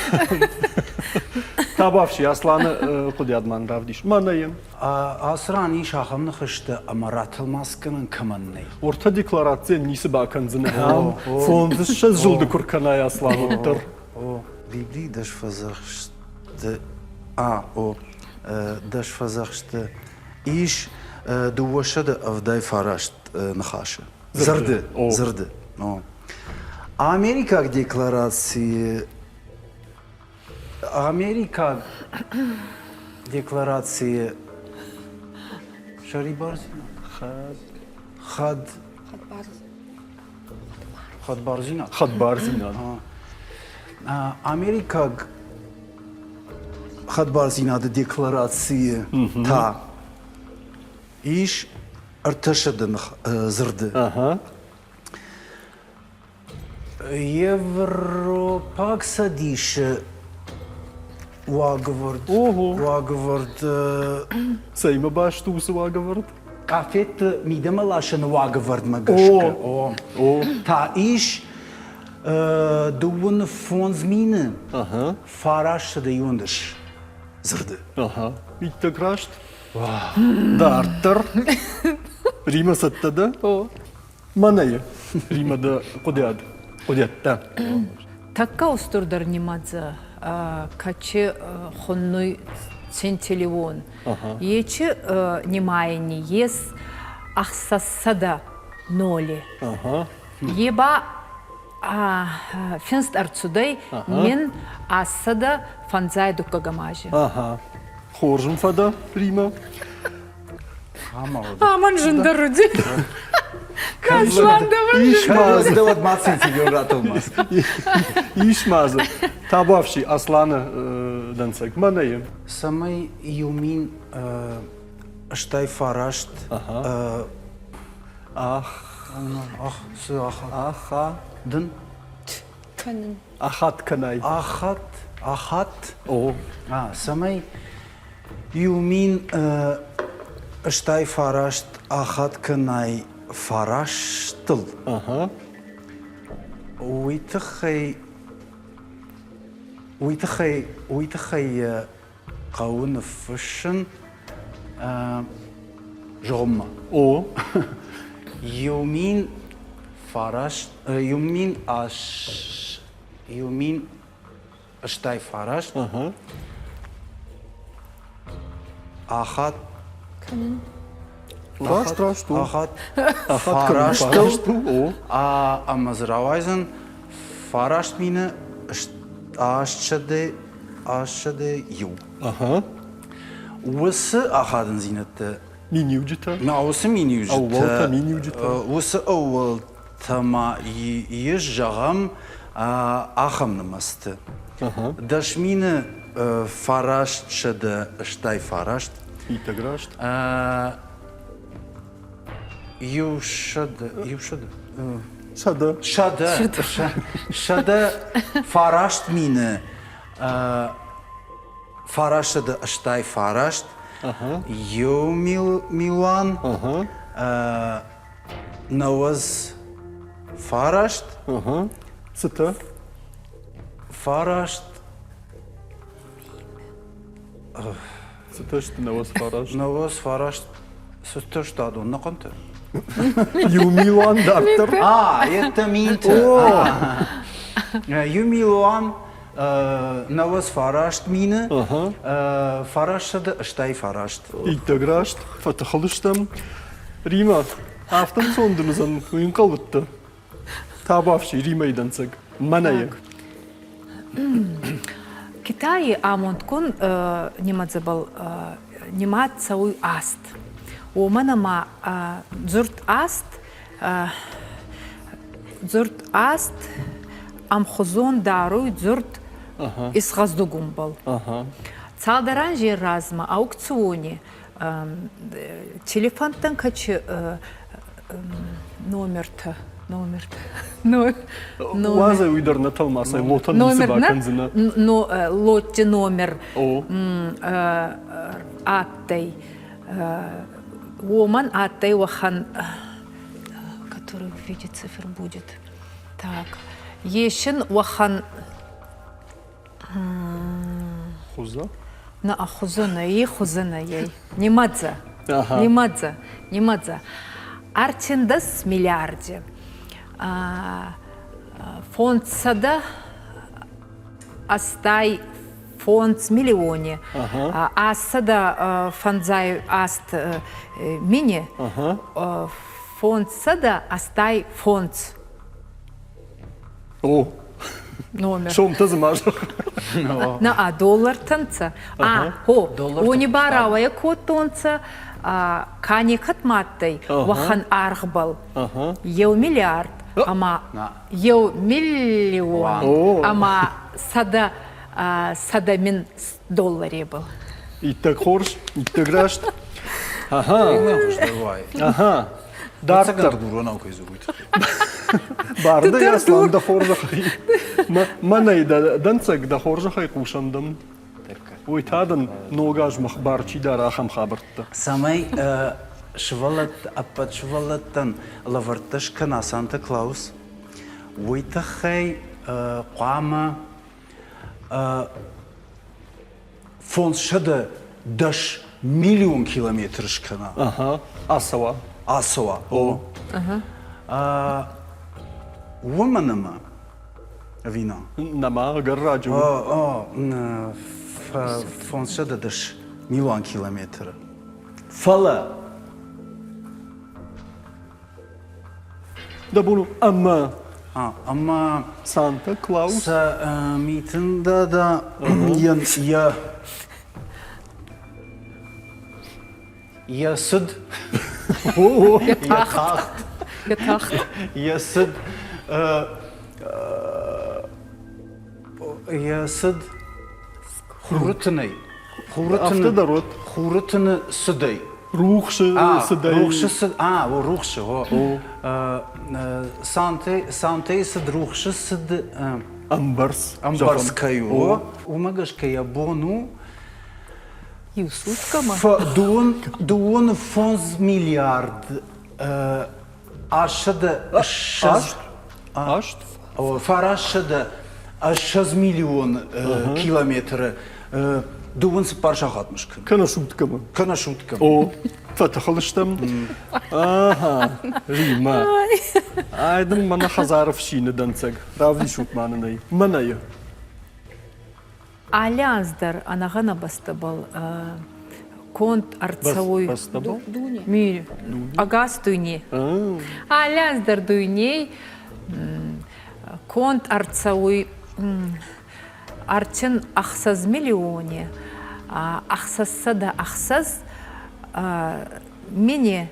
Табуафси, Асланы хъуыдыйад ма равдис. Мӕнӕ йын. Ацы ран ис ахӕм ныхӕстӕ ӕмӕ ратӕлмац кӕнӕн кӕмӕн нӕй. Ортӕ декларацийӕн ницы бакӕндзынӕ. Ам фондзыссӕдз зылды куы ркӕнай Аслан, уӕддӕр. О, Библийы дӕсфӕдзӕхсты а, о, дӕсфӕдзӕхсты ис 279 ныхасы. Дзырды. Дзырды. Америкаг декларацийы Америкаг декларацийы сӕрибардзинад хӕд хӕдбардзинад хӕдбардзинад Америкаг хӕдбардзинады декларацийы та ис ӕртӕсӕды дзырды. Европаг Цӕдисы уагӕвӕрд уагӕвӕрд Цӕимӕ баст у уыцы уагӕвӕрд? Къафетты мидӕмӕ ласыны уагӕвӕрдмӕ гӕсгӕ та ис дыууын фондз мины 911 дзырды. Иттӕг раст. Дарддӕр. Рима цӕттӕ дӕ? О. Мӕнӕ Рима дӕ хъуыдиад, хъуыдиӕдтӕ. Тӕккӕ устурдӕр нимӕдзӕ кӕчи хуннуй центиллион. Ечи нимайӕни ес ӕхсӕзсӕдӕ ноли. Е ба финст ӕрцудӕй 1852 ази. Хорз ын фӕдӕ, Рима. Амӕн зындӕр уыди. Ис ма дзы. Табуафси Асланы дӕнцӕг. Мӕнӕ Цӕмӕй иу мин стай фараст Ах. Ах, цы ахат? Аха. Дын? Кӕнын. Ахат кӕнай. Ахат, ахат. О. А, цӕмӕй иу мин стай фараст ахат кӕнай фарастыл. Ага. Уый тыххӕй уый тыххӕй уый тыххӕй хъӕуы ныффыссын зыгъуыммӕ. О. Иу мин фараст, иу мин ас, иу мин стай фараст. Ахат. Кӕнын. Раст, раст у. Ахат. Фарастыл. Ӕмӕ дзы рауайдзӕн фараст мины астсӕдӕ астсӕдӕ иу. Уыцы ахадындзинӕдтӕ миниуджытӕ? На, уыцы миниуджытӕ. Ӕууӕлтӕ, миниуджытӕ. Уыцы ӕууӕлтӕ ма ис, зӕгъӕм, ахӕм нымӕцты. 10 969. Иттӕг раст. Иу сӕдӕ, иу сӕдӕ. Сӕдӕ. Сӕдӕ. 109 969, иу милуан, 99. Цытӕ? Фараст. Цытӕ сты 99? 99 цытӕ сты адон нӕхъӕнтӕ? Иу милуан дарддӕр. А, это минтӕ. Иу милуан 99 969. Иттӕг раст, фӕтыхыл стӕм. Рима, афтӕ ӕнцон дын уыдзӕн, уый ӕнхъӕл уыдтӕ? Табуафси, Римӕйы дӕнцӕг. Мӕнӕ Китайи амондгун нимӕдзӕбӕл нимад цӕуй аст. Уомӕн ӕма дзурд аст дзурд аст ӕмхузон даруй дзурд исгъӕздугунбӕл. Цалдӕр анзей размӕ аукциони телефонтӕн кӕчи номертӕ номертӕ Уадзӕ уый дӕр нӕ тӕлмацӕй лотӕн ницы бакӕндзынӕ. Лотти номер адтӕй. Уомӕн адтӕй уӕхӕн, который в виде цифр будет. Так, есин уӕхӕн Хуза? На хуза на и хуза на ей. Нимадза. Нимадза. Нимадза. Артиндас миллиарде. Фондсӕдӕ ӕстай фондз миллиони, астсӕдӕ фӕндзай аст мини, фондзсӕдӕ ӕстай фондз. О, Номер. Сомтӕ дзы ма зӕгъ. На, а доллартӕ нцӕ. А, хо, уони ба рауӕйӕ кодтонцӕ, ка некӕд ма адтӕй, уӕхӕн аргъбӕл. Еу миллиард ӕма еу миллион ӕма 100 000 долларебӕл. Иттӕг хорз, иттӕг раст. Ага. Ага. Дарддӕр. Дуронау кӕй дзурут. Барды Аслан дӕ хорзӕхӕй. Мӕнӕй дӕ дӕнцӕг дӕ хорзӕхӕй хъусӕн дӕм. Уый та дын ног азмӕ бар чи дары ахӕм хабӕрттӕ. Цӕмӕй сывӕллӕтты ӕппӕт сывӕллӕттӕн лӕвӕрттӕ скӕна Санта Клаус, уый тыххӕй хъуамӕ 510 миллион километры скӕна. Ага, ацӕуа. Ацӕуа. О. Уымӕн ӕмӕ ӕви нӕ? Нӕма, ӕгӕр раджы у. 510 милуан километры. Фӕлӕ Дӕ бон у ӕмӕ ӕмӕ Санта Клаус сӕ Митын дада йӕ йӕ цыд йӕ тахт йӕ тахт йӕ цыд йӕ цыд хуры тынӕй хуры Афтӕ дӕр уыд. Хуры тыны цыдӕй. Рухсы цыдӕй. Рухсы цыд. А, о, рухсы, о. Санте, Сантейы цыд рухсы цыд ӕмбӕрц. Ӕмбӕрц кӕй у. Уымӕ гӕсгӕ йӕ бон у Иу суткӕмӕ? Дыууын фондз миллиард 820 Аст? 920 миллион километры 24 сахатмӕ скӕн. Кӕнӕ суткӕмӕ. Кӕнӕ суткӕмӕ. О, фӕтыхыл стӕм. Ага, Римӕ. Ай дын мӕнӕ хӕдзары фсины дӕнцӕг. Равдисут ма нын ӕй. Мӕнӕ Алли анз дӕр ӕнӕгъӕнӕ бӕстӕбӕл конд ӕрцӕуй ӕгас дуйне. Алли анз дӕр дуйней конд ӕрцӕуй 36 миллиони 606 мини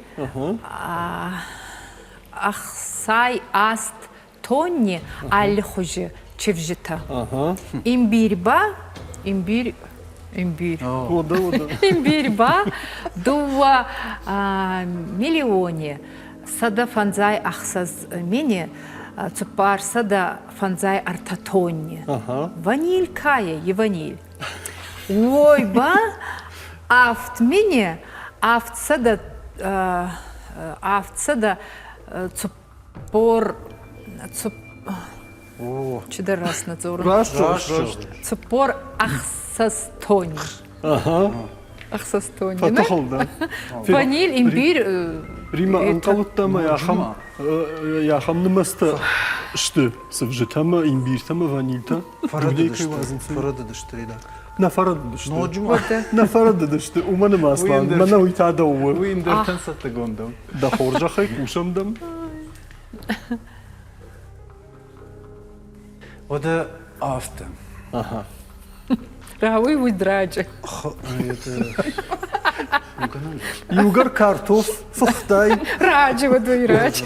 68 тонни аллихузи чивзитӕ. Имбирь ба, имбирь, имбирь. Имбирь ба дууӕ миллиони 156 мини 453 тонни. Ваниль кайӕ, и ваниль. Уой ба авт мини 700 Цыппор чидӕр раст нӕ дзурын. Раст, раст. 46 тонни. Ӕхсӕз тонни. Фӕтыхыл дӕ. Ваниль, имбирь. Рима, ӕнхъӕлдта ӕмӕ ахӕм ахӕм нымӕцтӕ сты цывзытӕ ӕмӕ имбиртӕ ӕмӕ ванильтӕ. Фӕрӕдыдысты, редак. Нӕ фӕрӕдыдысты. Ноджы ма. Нӕ фӕрӕдыдысты, уымӕн ӕмӕ Аслан, мӕнӕ уый та дӕу у. Уый ӕндӕртӕн цӕттӕгонд у. Дӕ хорзӕхӕй хъусӕм дӕм. Уӕдӕ афтӕ. Ага. Рауый уыд раджы. Иугӕр картоф фыхтай. Раджы уыд уый раджы.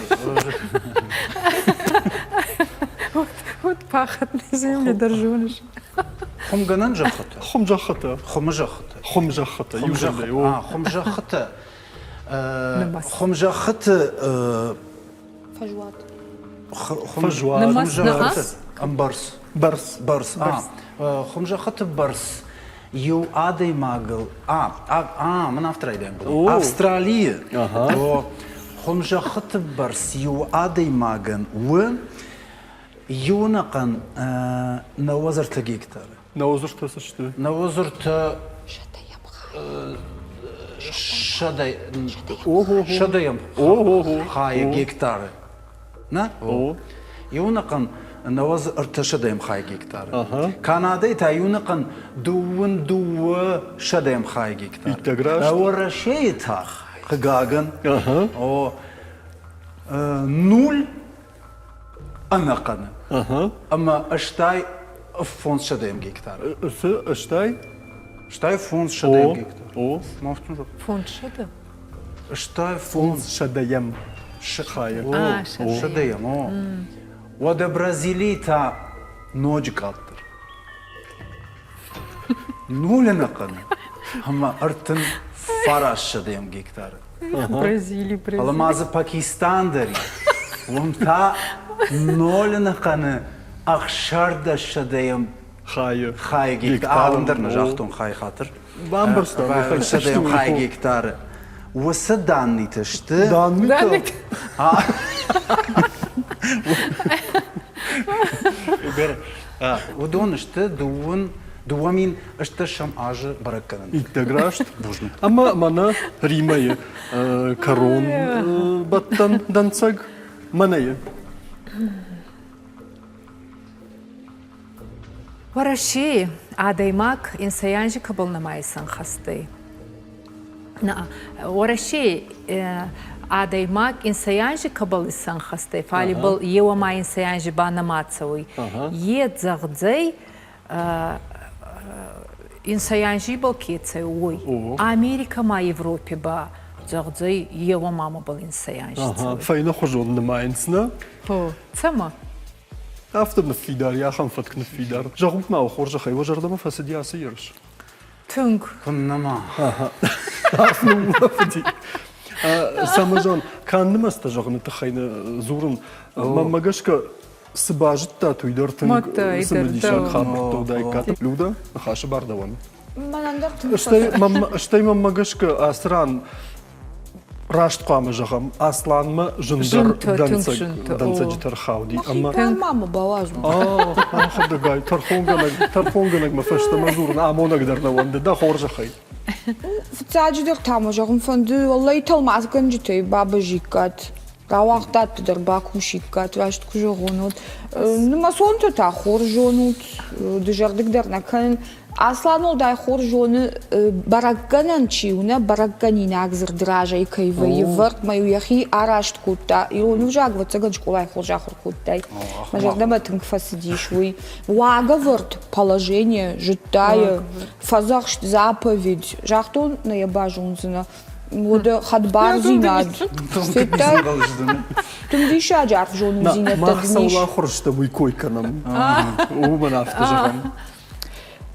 Вот пахотные земли доржуныш. Хуымгӕнӕн зӕххытӕ. Хуым зӕххытӕ. Хуымы зӕххытӕ. Хуым зӕххытӕ. Хуым зӕххытӕ. Хуым зӕххыты Фӕзуат. Фӕзуат. Нымӕц. Ӕмбӕрц. Бӕрц. Бӕрц. Хуым зӕххыты бӕрц иу адӕймагыл а а мын афтӕ райдайӕн Австралийы хуым зӕххыты бӕрц иу адӕймагӕн у иунӕхъӕн 93 гектары. 93 цы сты? 93 сӕдӕйӕм хайы гектары. Нӕ? Иунӕхъӕн 93 хай гектары. Канадӕйы та иунӕхъӕн 22 хай гектары. Иттӕг раст. Уӕрӕсейы та, хъыгагӕн, нуль ӕнӕхъӕны ӕмӕ 85 гектары. Цы ӕстай? 85 гектар. О. Фондзсӕдӕ? 85 Сӕдӕйӕм хайы. Сӕдӕйӕм, о. Уӕдӕ Бразилийы та ноджы къаддӕр. Нуль ӕнӕхъӕны ӕмӕ 39 гектары. Бразили, Бразили. Фӕлӕ ма дзы Пакистан дӕр и. Уым та ноль ӕнӕхъӕны 16-ӕм хайы хайы гектар. Уым дӕр нӕ загътон хай хатыр. Бамбӕрстам. Сӕдӕйӕм хай гектары. Уыцы даннитӕ сты. Даннитӕ? Уыдон сты дыууын. 2018 азы бӕрӕггӕнӕн. Иттӕг раст. Ӕмӕ мӕнӕ Римӕйы кӕрон бӕттӕн дӕнцӕг мӕнӕйы. Уӕрӕсейы адӕймаг инсайанжы кӕбӕл нӕма исӕнхӕст ӕй. Уӕрӕсей адӕймаг инсай анзи кӕбӕл исӕнхӕст ӕй, фал ибӕл еуӕма инсай анзи ба нӕма цӕуй. Е зӕгъдзӕй, инсай анзи ибӕл ке цӕуй, уой. Америкӕ ма Европи ба зӕгъдзӕй, еуӕма мӕбӕл инсай анзи цӕуй. Фӕйнӕхуызон нымайынц, нӕ? Цӕмӕ? Афтӕ ныффидар, ахӕм фӕтк ныффидар. Зӕгъут ма, хорзӕхӕй, уӕ зӕрдӕмӕ фӕцыди ацы ерыс? Тынг. Куыннӕ ма. Арф ныуулӕфыди. Цӕмӕзон, канд нымӕцтӕ зӕгъыны тыххӕй нӕ дзурын. Мӕнмӕ гӕсгӕ, цы базыдтат, уый дӕр тынг цымыдисаг хабӕрттӕ уыдаиккат. Люда, ныхасы бар дӕуӕн. Мӕнӕн дӕр тынг Стӕй мӕнмӕ гӕсгӕ, ацы ран раст хъуамӕ зӕгъӕм, Асланмӕ зындӕр дӕнцӕджытӕ рхауди. Ӕмӕ мамӕ бауадзун. Ахуырдӕгай, тӕрхонгӕнӕг, тӕрхонгӕнӕгмӕ фӕстӕмӕ дзурын амонӕг дӕр нӕ уӕнды, дӕ хорзӕхӕй. Фыццаджыдӕр та мӕ зӕгъын фӕнды, уӕллӕй тӕлмацгӕнджытӕй бабызиккат, рауагъдадты дӕр бакусиккат, раст куы зӕгъон, уӕд. Нымӕцонтӕ та хорз зонут, дызӕрдыг дӕр нӕ кӕнын. Аслан уӕлдай хорз зоны, бӕрӕггӕнӕн чи у, нӕ бӕрӕггӕнинаг дзырд разӕй кӕй вӕййы вӕрд, мӕ-иу йӕхи араст кодта. Ирон ӕвзаг, ӕвӕццӕгӕн, скъолайы хорз ахуыр кодтай. Мӕ зӕрдӕмӕ тынг фӕцыдис уый. Уагӕвӕрд, положение, зыдтайы, фӕдзӕхст, заповедь. Загътон, нӕ йӕ базондзынӕ. Уӕдӕ хӕдбардзинад. Федтай? Тынг диссаджы арф зонындзинӕдтӕ Мах цӕуыл ахуыр стӕм, уый кой кӕнӕм. Уымӕн афтӕ зӕгъӕм.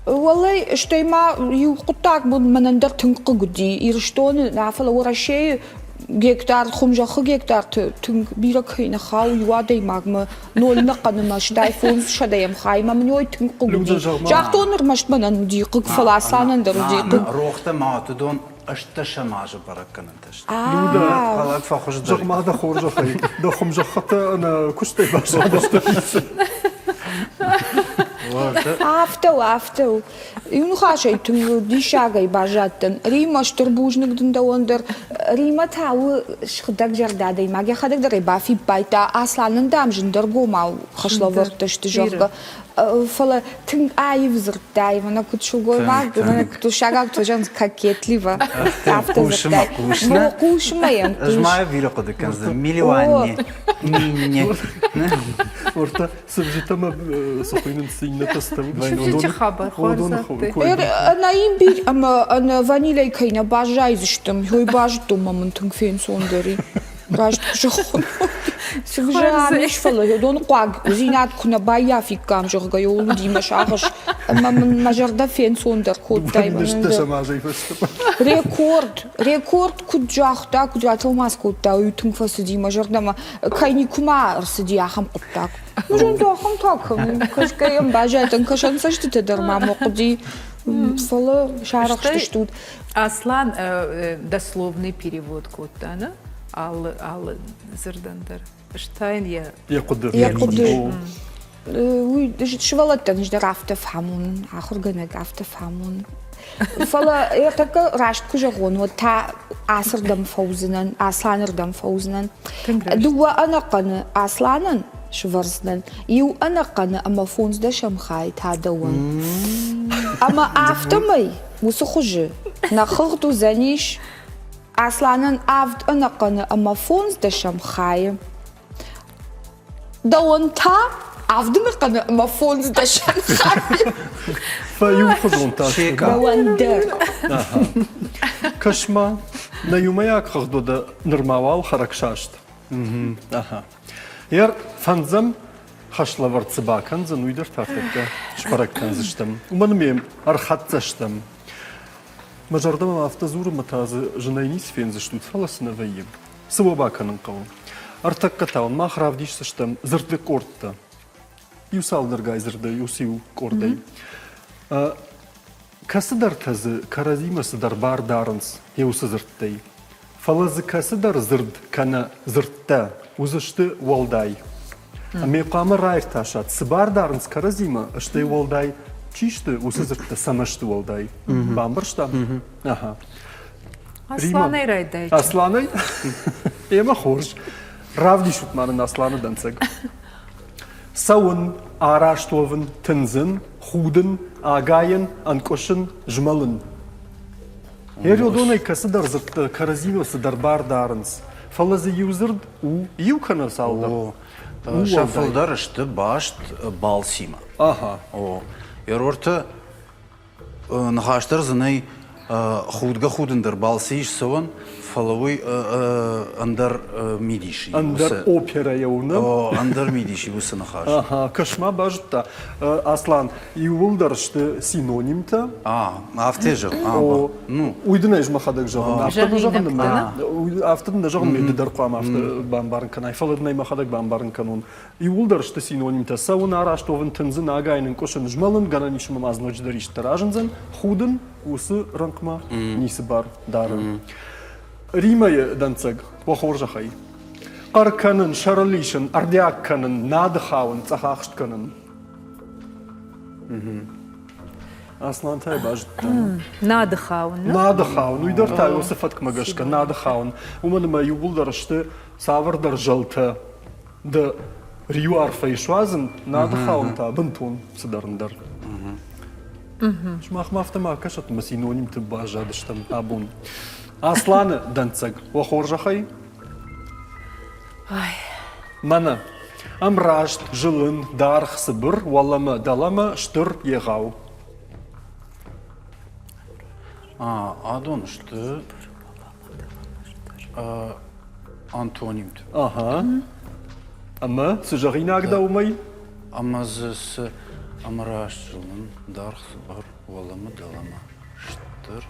Уӕллӕй, стӕй ма иу хъуыддаг мӕнӕн дӕр тынг хъыг уыди. Ирыстоны, нӕ фӕлӕ Уӕрӕсейы гектар, хуымзӕххы гектарты тынг бирӕ кӕй нӕ хауы иу адӕймагмӕ ноль ныхъхъӕнымӕ, стай фондз сӕдӕйӕм хаймӕ мын ой тынг хъыг уыди. Загътон, ӕрмӕст мӕнӕн уыди хъыг, фӕлӕ Асланӕн дӕр уыди хъыг. Рохтӕ ма уыдон ӕстдӕсӕм азы бӕрӕггӕнӕнтӕ сты. Люда, Хӕлӕг фӕхуыздӕр. Зӕгъ-ма дӕ хорзӕхӕй, дӕ хуымзӕххытӕ ӕнӕ куыстӕй баззадысты. Афтӕ у, афтӕ у. Иу ныхасӕй тынг диссагӕй баззадтӕн. Римӕ, стыр бузныг дын дӕуӕн дӕр. Римӕ та у сыгъдӕгзӕрдӕ адӕймаг. Йӕхӕдӕг дӕр ӕй бафиппайдта, Асланӕн, дам, зындӕргомау хӕслӕвӕрдтӕ сты, зӕгъгӕ. Фӕлӕ тынг аив дзырдтай, мӕнӕ куыд сылгоймаг, мӕнӕ куыд усагау зӕгъынц кокетливо. Афтӕ дзырдтай. Хъусмӕ йӕм хъус. Ӕз ма бирӕ хъуыды кӕндзӕн. Миллионне. Минне. Ортӕ цывзытӕ мӕ цы хуыйнынц иннӕтӕ Цывзыты хабар Ӕнӕ имбирь ӕмӕ ӕнӕ ванилӕй кӕй нӕ баззайдзыстӕм, уый базыдтон мӕ мын тынг фенцондӕр и. Раст куы зӕгъон, цывзы ис, фӕлӕ уыдон хъуагдзинад куы нӕ баййафиккам, зӕгъгӕ, ууыл уыди мӕ сагъӕс ӕмӕ мын мӕ зӕрдӕ фенцондӕр кодтай. Рекорд, рекорд куыд загъта, куыд ратӕлмац кодта, уый тынг фӕцыди мӕ зӕрдӕмӕ. Кӕй никуыма ӕрцыди ахӕм хъуыддаг. Зонд ахӕм та кӕм кӕсгӕ йӕм баззадтӕн, кӕсӕнцӕстытӕ дӕр ма мӕ хъуыди. Фӕлӕ сарӕхстыстут. Аслан дословный перевод кодта, нӕ? Алы, алы дзырдӕн дӕр. Стӕй йӕ йӕ хъуыды. Йӕ хъуыды. Уый сывӕллӕттӕн дӕр афтӕ фӕамонын, ахуыргӕнӕг афтӕ фӕамонын. Фӕлӕ ӕртӕккӕ раст куы зӕгъон, уӕд та ацырдӕм фӕуыдзынӕн, Асланырдӕм фӕуыдзынӕн. Дыууӕ ӕнӕхъӕны Асланӕн сывӕрдзынӕн, иу ӕнӕхъӕны ӕмӕ фондздӕсӕм хай та дӕуӕн. Ӕмӕ афтӕмӕй уыцы хуызы нӕ хыгъд уыдзӕнис Асланӕн авд ӕнӕхъӕны ӕмӕ фондздӕсӕм хайы. Дӕуӕн та авд ӕнӕхъӕны ӕмӕ фондздӕсӕм хайы. Фӕиухуызон та Дӕуӕн дӕр. Кӕс-ма, нӕ иумӕйаг хыгъд уӕдӕ нырма уал хӕрӕгсаст. Ер фӕндзӕм хӕслӕвӕрд цы бакӕндзӕн, уый дӕр та тӕккӕ сбӕрӕг кӕндзыстӕм. Уымӕн ме ӕрхӕццӕ стӕм. Мӕ зӕрдӕмӕ афтӕ дзуры мӕ та дзы зынӕй ницы фендзыстут, фӕлӕ цы нӕ вӕййы. Цы уӕ бакӕнын хъӕуы? Ӕртӕккӕ та уын мах равдисдзыстӕм дзырдты къордтӕ. Иу цалдӕргай дзырдӕй, уыцы-иу къордӕй. Кӕцыдӕртӕ дзы кӕрӕдзимӕ цыдӕр бар дарынц йӕ уыцы дзырдтӕй. Фӕлӕ дзы кӕцыдӕр дзырд кӕнӕ дзырдтӕ уыдзысты уӕлдай. Ӕмӕ хъуамӕ раиртасат, цы бар дарынц кӕрӕдзимӕ, стӕй уӕлдай. Чи сты уыцы дзырдтӕ цӕмӕ сты уӕлдай? Бамбӕрстам? Аха. Асланӕй райдай. Асланӕй? Ӕмӕ хорз. Равдисут ма нын Асланы дӕнцӕг. Цӕуын, араст уӕвын, тындзын, худын, агайын, ӕнкъуысын, змӕлын. Еродонӕй кӕцыдӕр дзырдтӕ кӕрӕдзимӕ цыдӕр бар дарынц, фӕлӕ дзы иу дзырд у иу кӕнӕ цалдӕр. Сӕ фылдӕр сты баст балцимӕ. Ага. О, Ерорты ныхас дӕр дзы нӕй худгӕ-худын дӕр балцы ис цӕуӕн, фӕлӕ уый ӕндӕр мидис. Ӕндӕр оперӕйӕ у, нӕ? О, ӕндӕр мидис и уыцы ныхас. Ага, кӕс-ма базыдта. Аслан, иууылдӕр сты синонимтӕ. А, афтӕ зӕгъ. Ну, уый дын ӕз мӕхӕдӕг зӕгъын. Афтӕ дын зӕгъын, афтӕ дын нӕ зӕгъын, ды дӕр хъуамӕ афтӕ бамбарын кӕнай, фӕлӕ дын ӕй мӕхӕдӕг бамбарын кӕнон. Иууылдӕр сты синонимтӕ. Цӕуын, араст уӕвын, тындзын, агайын, ӕнкъуысын, змӕлын, гӕнӕн ис ӕмӕ ма дзы ноджыдӕр исты разындзӕн, худын, уыцы рӕнхъмӕ ницы бар дары. Римӕйы дӕнцӕг, уӕ хорзӕхӕй. Хъӕр кӕнын, сӕрыл исын, ӕрдиаг кӕнын, нады хауын, цъӕхахст кӕнын. Аслан та базыдта. Нады хауын. Нады хауын. Уый дӕр та уыцы фӕткмӕ гӕсгӕ нады хауын. Уымӕн ӕмӕ иууылдӕр сты цавӕрдӕр зӕлтӕ дӕ риу арфӕй суадзын, нады хауын та бынтон цыдӕр ӕндӕр. Сымах ма афтӕ ма кӕсӕт ӕмӕ синонимты баззадыстӕм абон. Асланы дӕнцӕг, уӕ хорзӕхӕй. Мӕнӕ ӕмраст, зылын, даргъ, цыбыр, уӕлӕмӕ, дӕлӕмӕ, стыр, егъау. Адон сты антонимтӕ. Ага. Ӕмӕ цы зӕгъинаг дӕ уымӕй? Ӕмӕ дзы цы ӕмраст, зылын, даргъ, цыбыр, уӕлӕмӕ, дӕлӕмӕ, стыр.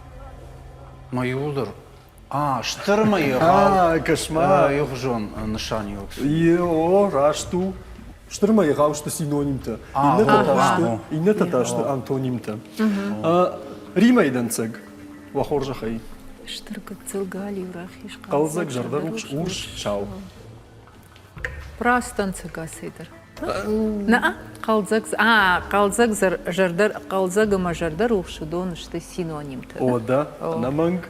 Мӕ иууылдӕр А, стыр ӕмӕ егъау. Кӕс-ма. Иухуызон нысаниуӕг. О, раст у. Стыр ӕмӕ егъау сты синонимтӕ. Иннӕтӕ та сты, иннӕтӕ та сты антонимтӕ. Римӕйы дӕнцӕг, уӕ хорзӕхӕй. Стыр гыццыл галиу рахиз хъӕлдзӕг зӕрдӕрухс урс сау. Раст дӕнцӕг асӕй дӕр. Нӕ, хъӕлдзӕг, а, хъӕлдзӕг зӕрдӕ, хъӕлдзӕг ӕмӕ зӕрдӕрухс уыдон сты синонимтӕ. О, да, ӕнӕмӕнг.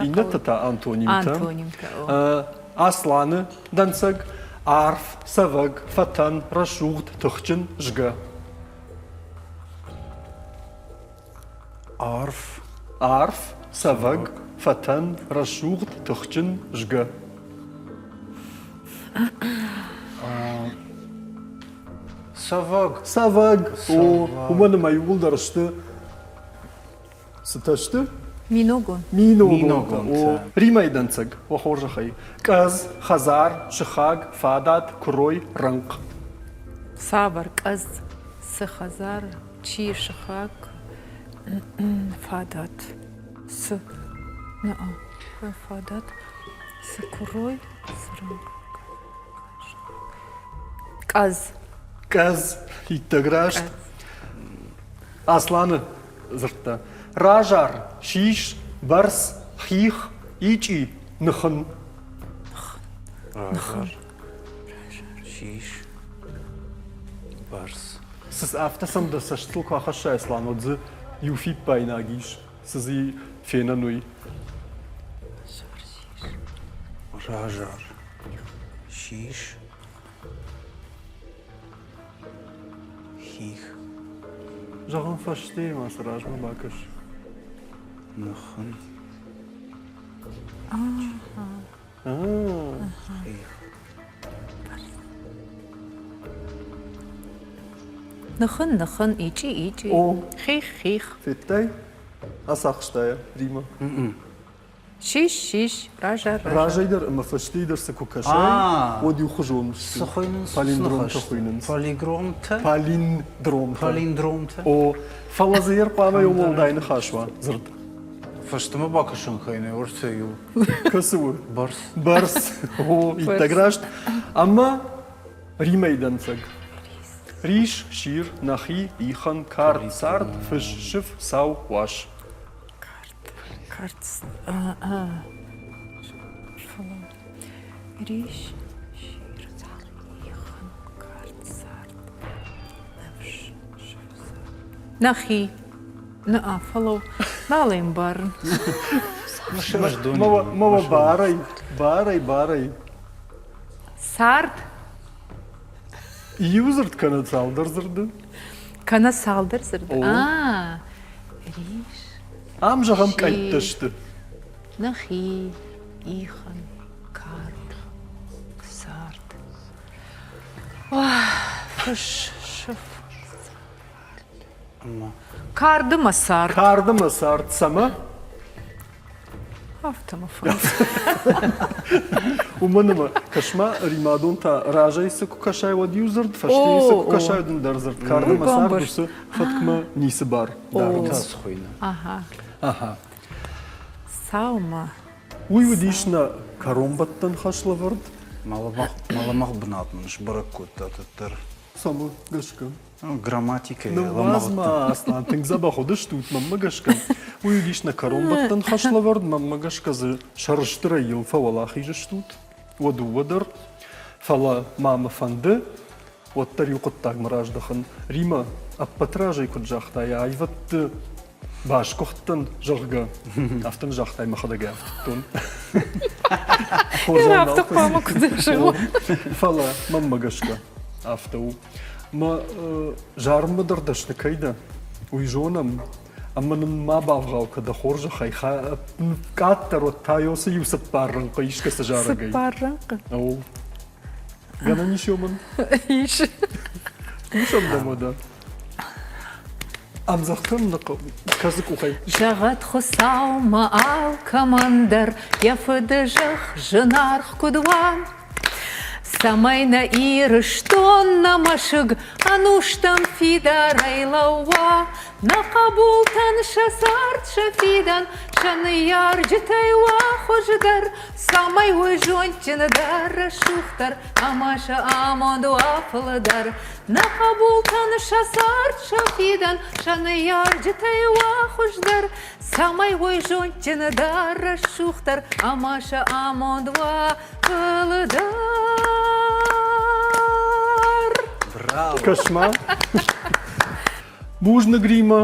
Иннӕтӕ та антонимтӕ. Антонимтӕ, о. Асланы дӕнцӕг, арф, цӕвӕг, фӕтӕн, рӕсугъд, тыхджын, згӕ. Арф. Арф, цӕвӕг, фӕтӕн, рӕсугъд, тыхджын, згӕ. Цӕвӕг. Цӕвӕг. О, уымӕн ӕмӕ иууылдӕр сты цытӕ сты? Миногон. Миногонтӕ. О, Римӕйы дӕнцӕг, уӕ хорзӕхӕй. Къӕдз, хӕдзар, сыхаг, фадат, куырой, рӕнхъ. Цавӕр къӕдз, цы хӕдзар, Чи сыхаг фадат цы фадат цы куырой цы Къӕдз. Къӕдз, иттӕг раст. Асланы дзырдта. Разар, сис, бӕрц, хих, ичъи, ныхын. Разар, сис, бӕрц. Афтӕ сӕм дӕ цӕстыл куы ахӕссай, Аслан, уӕд дзы иу фиппаинаг ис, цы дзы фенӕн уый. Разар, сис, хих. Зӕгъын фӕстейы ма цы размӕ бакӕс. Ныхын. Ныхын, ныхын, ичъи, ичъи. О. Хих, хих. Федтай? Ацахста йӕ Рима. Сис, сис, разар, разар. Разӕй дӕр ӕмӕ фӕстейы дӕр цы куы кӕсай, уӕд иухуызон сты. Цы хуыйнынц? Палиндромтӕ хуыйнынц. Полигромтӕ? Палиндромтӕ. Палиндромтӕ. О, фӕлӕ дзы йӕ хъуамӕ уӕлдай ныхас уа дзырд. Фӕстӕмӕ бакӕсын кӕй нӕ уырцы иу. Кӕцы у? Бӕрц. Бӕрц. О, иттӕг раст. Ӕмӕ Римӕй дӕнцӕг. Рис, сир, нӕхи, ихӕн, кард, цард, фыс, сыф, сау, уас. Кард, кард, Рис, сир, ихӕн, кард, цард, ныфс, сыф, сау. Нӕхи. Нӕ, фӕлӕуу, нал ӕй ӕмбарын. Мӕ барӕй, барӕй, барӕй. Цард. Иу дзырд кӕнӕ цалдӕр дзырды? Кӕнӕ цалдӕр дзырды. А, рис. Ам зӕгъӕм къӕйттӕ сты. Нӕхи, ихӕн, кард, цард. Фыс, сыф. Карды мӕ цард. Карды мӕ цард цӕмӕ? Афтӕ мӕ фӕнды. Уымӕн ӕмӕ кӕс-ма, Римадон та разӕй цы куы кӕсай, уӕд иу дзырд, фӕстейы цы куы кӕсай, уӕд ӕндӕр дзырд. Карды мӕ цард уыцы фӕткмӕ ницы бар дары. Ага. Ага. Саумӕ. Уый уыдис нӕ кӕронбӕттӕн хӕслӕвӕрд. Мӕ лӕмӕгъ бынат мын сбӕрӕг кодтат ӕддӕр. Цӕмӕ гӕсгӕ? Грамматикӕйы Ныууадз-ма, Аслан, тынг дзӕбӕх уыдыстут, мӕнмӕ гӕсгӕ. Уый уыдис нӕ кӕронбӕттӕн хӕслӕвӕрд, мӕнмӕ гӕсгӕ дзы сӕрыстырӕй йыл фӕуӕлахиз стут, уӕ дыууӕ дӕр. Фӕлӕ ма мӕ фӕнды, уӕддӕр иу хъуыддагмӕ раздӕхын. Римӕ ӕппӕт разӕй куыд загъта, йӕ аивӕдты басгуыхтӕн, зӕгъгӕ, афтӕ нӕ загътай, мӕхӕдӕг ӕфтыдтон. Афтӕ хъуамӕ куыд зӕгъон. Фӕлӕ, мӕнмӕ гӕсгӕ, афтӕ у. Мӕ зарынмӕ дӕр дӕсны кӕй дӕ, уый зонӕм, ӕмӕ нын ма бавгъау кӕ дӕ хорзӕхӕй, къаддӕр уӕд та цы иу цыппар рӕнхъы искӕцы зарӕгӕй. Цыппар рӕнхъы? О. Гӕнӕн ис уымӕн? Ис. Хъусӕм дӕм уӕдӕ. Ӕмдзӕгъд кӕнын нӕ хъӕуы. Кӕцы къухӕй? Зӕгъӕд Хуыцау мӕ алкӕмӕн дӕр йӕ фыды зӕхх зынаргъ куыд уа, Цӕмӕй нӕ Ирыстон, нӕ мӕсыг ӕнустӕм фидарӕй лӕууа, Нӕ хъӕбултӕн сӕ цард, сӕ фидӕн, сӕ ныййарджытӕй уа хуыздӕр, Цӕмӕй уой зондджын дӕр, рӕсугъддӕр ӕмӕ сӕ амонд уа фылдӕр. Нӕ хъӕбултӕн сӕ цард, сӕ фидӕн, сӕ ныййарджытӕй уа хуыздӕр, Цӕмӕй уой зондджын дӕр, рӕсугъддӕр ӕмӕ сӕ амонд уа фылдӕр. Браво! Кӕс-ма. Бузныг, Рима.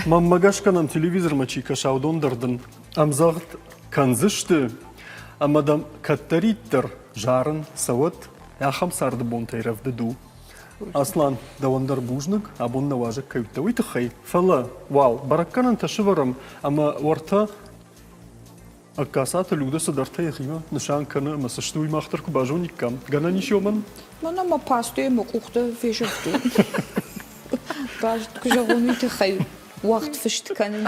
Мӕнмӕ гӕсгӕ нӕм телевизормӕ чи кӕса, уыдон дӕр дын ӕмдзӕгъд кӕндзысты ӕмӕ дӕм кӕддӕриддӕр зарын цӕуӕд, ахӕм царды бонтӕй рӕвдыд у. Аслан, дӕуӕн дӕр бузныг, абон нӕ уазӕг кӕй уыдтӕ, уый тыххӕй. Фӕлӕ уал бӕрӕггӕнӕнтӕ сывӕрӕм ӕмӕ уӕртӕ Ӕгкацаты Людӕ цыдӕртӕ йӕхимӕ нысан кӕны ӕмӕ цы сты, уый мах дӕр куы базониккам. Гӕнӕн ис уымӕн? Мӕнӕ мӕ пастойы мӕ къухтӕ фесӕфтой. Раст куы зӕгъон, уый тыххӕй уӕгъд фыст кӕнын.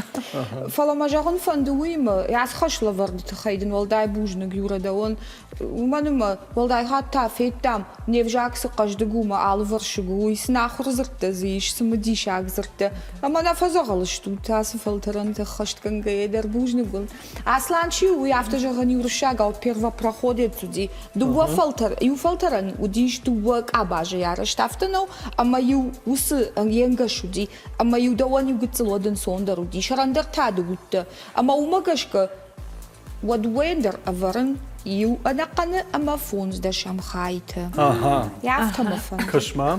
Фӕлӕ мӕ зӕгъын фӕнды уыимӕ, ацы хӕслӕвӕрды тыххӕй дын уӕлдай бузныг, Юра, дӕуӕн. Уымӕн ӕмӕ уӕлдай хатт та федтам, не взаг цы хъӕздыг у ӕмӕ алывӕрсыг у, уый цы нахуыр дзырдтӕ дзы ис, цымыдисаг дзырдтӕ. Ӕмӕ нӕ фӕдзӕгъӕл стут ацы фӕлтӕрӕнты ӕххӕстгӕнгӕйӕ дӕр бузныг уын. Аслан чи у, уый афтӕ зӕгъӕн иу уырыссагау первопроходец уыди. Дыууӕ фӕлтӕр, иу фӕлтӕрӕн уыдис дыууӕ къабазы арӕзт, афтӕ нӕу, ӕмӕ-иу уыцы йе нгӕс уыди, ӕмӕ-иу дӕуӕн иу гыццыл уӕд ӕнцондӕр уыди, сӕрӕндӕр та ды уыдтӕ. Ӕмӕ уымӕ гӕсгӕ уӕд дыууӕйӕн дӕр ӕвӕрын иу ӕнӕхъӕны ӕмӕ фондздӕсӕм хайты. Ага. Афтӕ мӕ фӕнды. Кӕс-ма,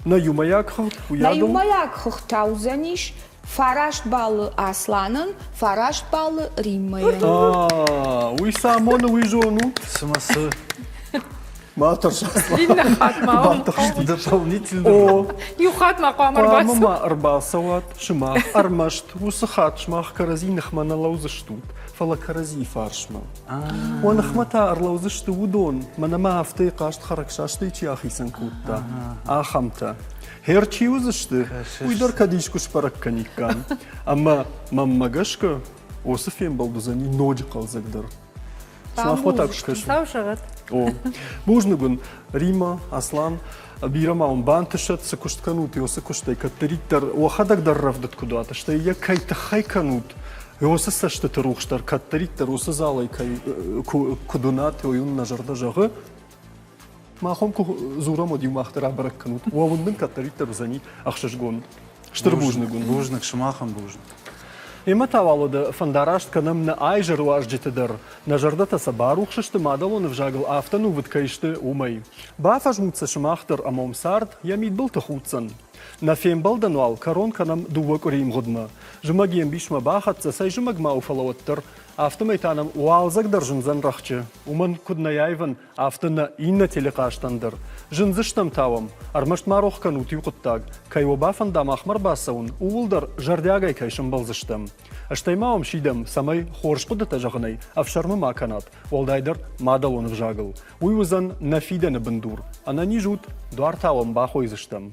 нӕ иумӕйаг хыгъд Нӕ иумӕйаг хыгъд та уыдзӕнис фараст баллы Асланӕн, фараст баллы Риммӕйӕн. Уый цы амоны, уый зонут? Цымӕ цы? Ма тӕрс, Аслан. Иннӕ хатт ма Дополнительно. О, Иу хатт ма хъуамӕ хъуамӕ ма ӕрбацӕуат сымах. Ӕрмӕст уыцы хатт сымах кӕрӕдзи ныхмӕ нӕ лӕудзыстут, фӕлӕ кӕрӕдзийы фарсмӕ. Уӕ ныхмӕ та ӕрлӕудзысты уыдон, мӕнӕ ма афтӕ хъазт хӕрӕгсастӕй чи ахицӕн кодта, ахӕмтӕ. Хер чи уыдзысты, уый дӕр кӕд искуы сбӕрӕг кӕниккам. Ӕмӕ мӕнмӕ гӕсгӕ, уыцы фембӕлд уыдзӕни ноджы хъӕлдзӕгдӕр. Сымахмӕ та куыд кӕсы? Сау сӕгъӕт. О, бузныг уын, Рима, Аслан, бирӕ ма уын бантысӕд, цы куыст кӕнут, уыцы куыстӕй кӕддӕриддӕр уӕхӕдӕг дӕр рӕвдыд куыд уат, стӕй йӕ кӕй тыххӕй кӕнут, уыцы цӕстыты рухс дӕр кӕддӕриддӕр уыцы залӕй кӕй куыд уынат, уый уын нӕ зӕрдӕ зӕгъы. Мах уым куы дзурӕм, уӕд-иу мах дӕр абӕрӕг кӕнут. Уӕ уынд нын кӕддӕриддӕр уыдзӕни ӕхсызгон. Стыр бузныг уын. Бузныг, сымахӕн бузныг. Эмӕ та уал уӕдӕ фӕндараст кӕнӕм нӕ айзӕры уазджыты дӕр. Нӕ зӕрдӕтӕ сӕ барухс сты мадӕлон ӕвзагыл афтӕ нувыд кӕй сты, уымӕй. Бафӕзмут сӕ сымах дӕр ӕмӕ уым цард йӕ мидбылты худдзӕн. Нӕ фембӕлдӕн уал кӕрон кӕнӕм дыууӕ къуырийы мгъуыдмӕ. Зымӕг йе мбисмӕ бахӕццӕ, цӕй зымӕг ма у, фӕлӕ уӕддӕр. Афтӕмӕй та нӕм уалдзӕг дӕр зындзӕн рӕхджы. Уымӕн куыд нӕ аивӕн, афтӕ нӕ иннӕ телехъазтӕн дӕр. Зындзыстӕм та уӕм. Ӕрмӕст ма рох кӕнут иу хъуыддаг. Кӕй уӕ бафӕнда махмӕ ӕрбацӕуын, ууыл дӕр зӕрдиагӕй кӕй сӕмбӕлдзыстӕм. Стӕй ма уӕм сидӕм, цӕмӕй хорз хъуыдытӕ зӕгъынӕй ӕфсӕрмы ма кӕнат, уӕлдайдӕр мадӕлон ӕвзагыл. Уый уыдзӕн нӕ фидӕны бындур. Ӕнӕниз ут, дуар та уӕм бахойдзыстӕм.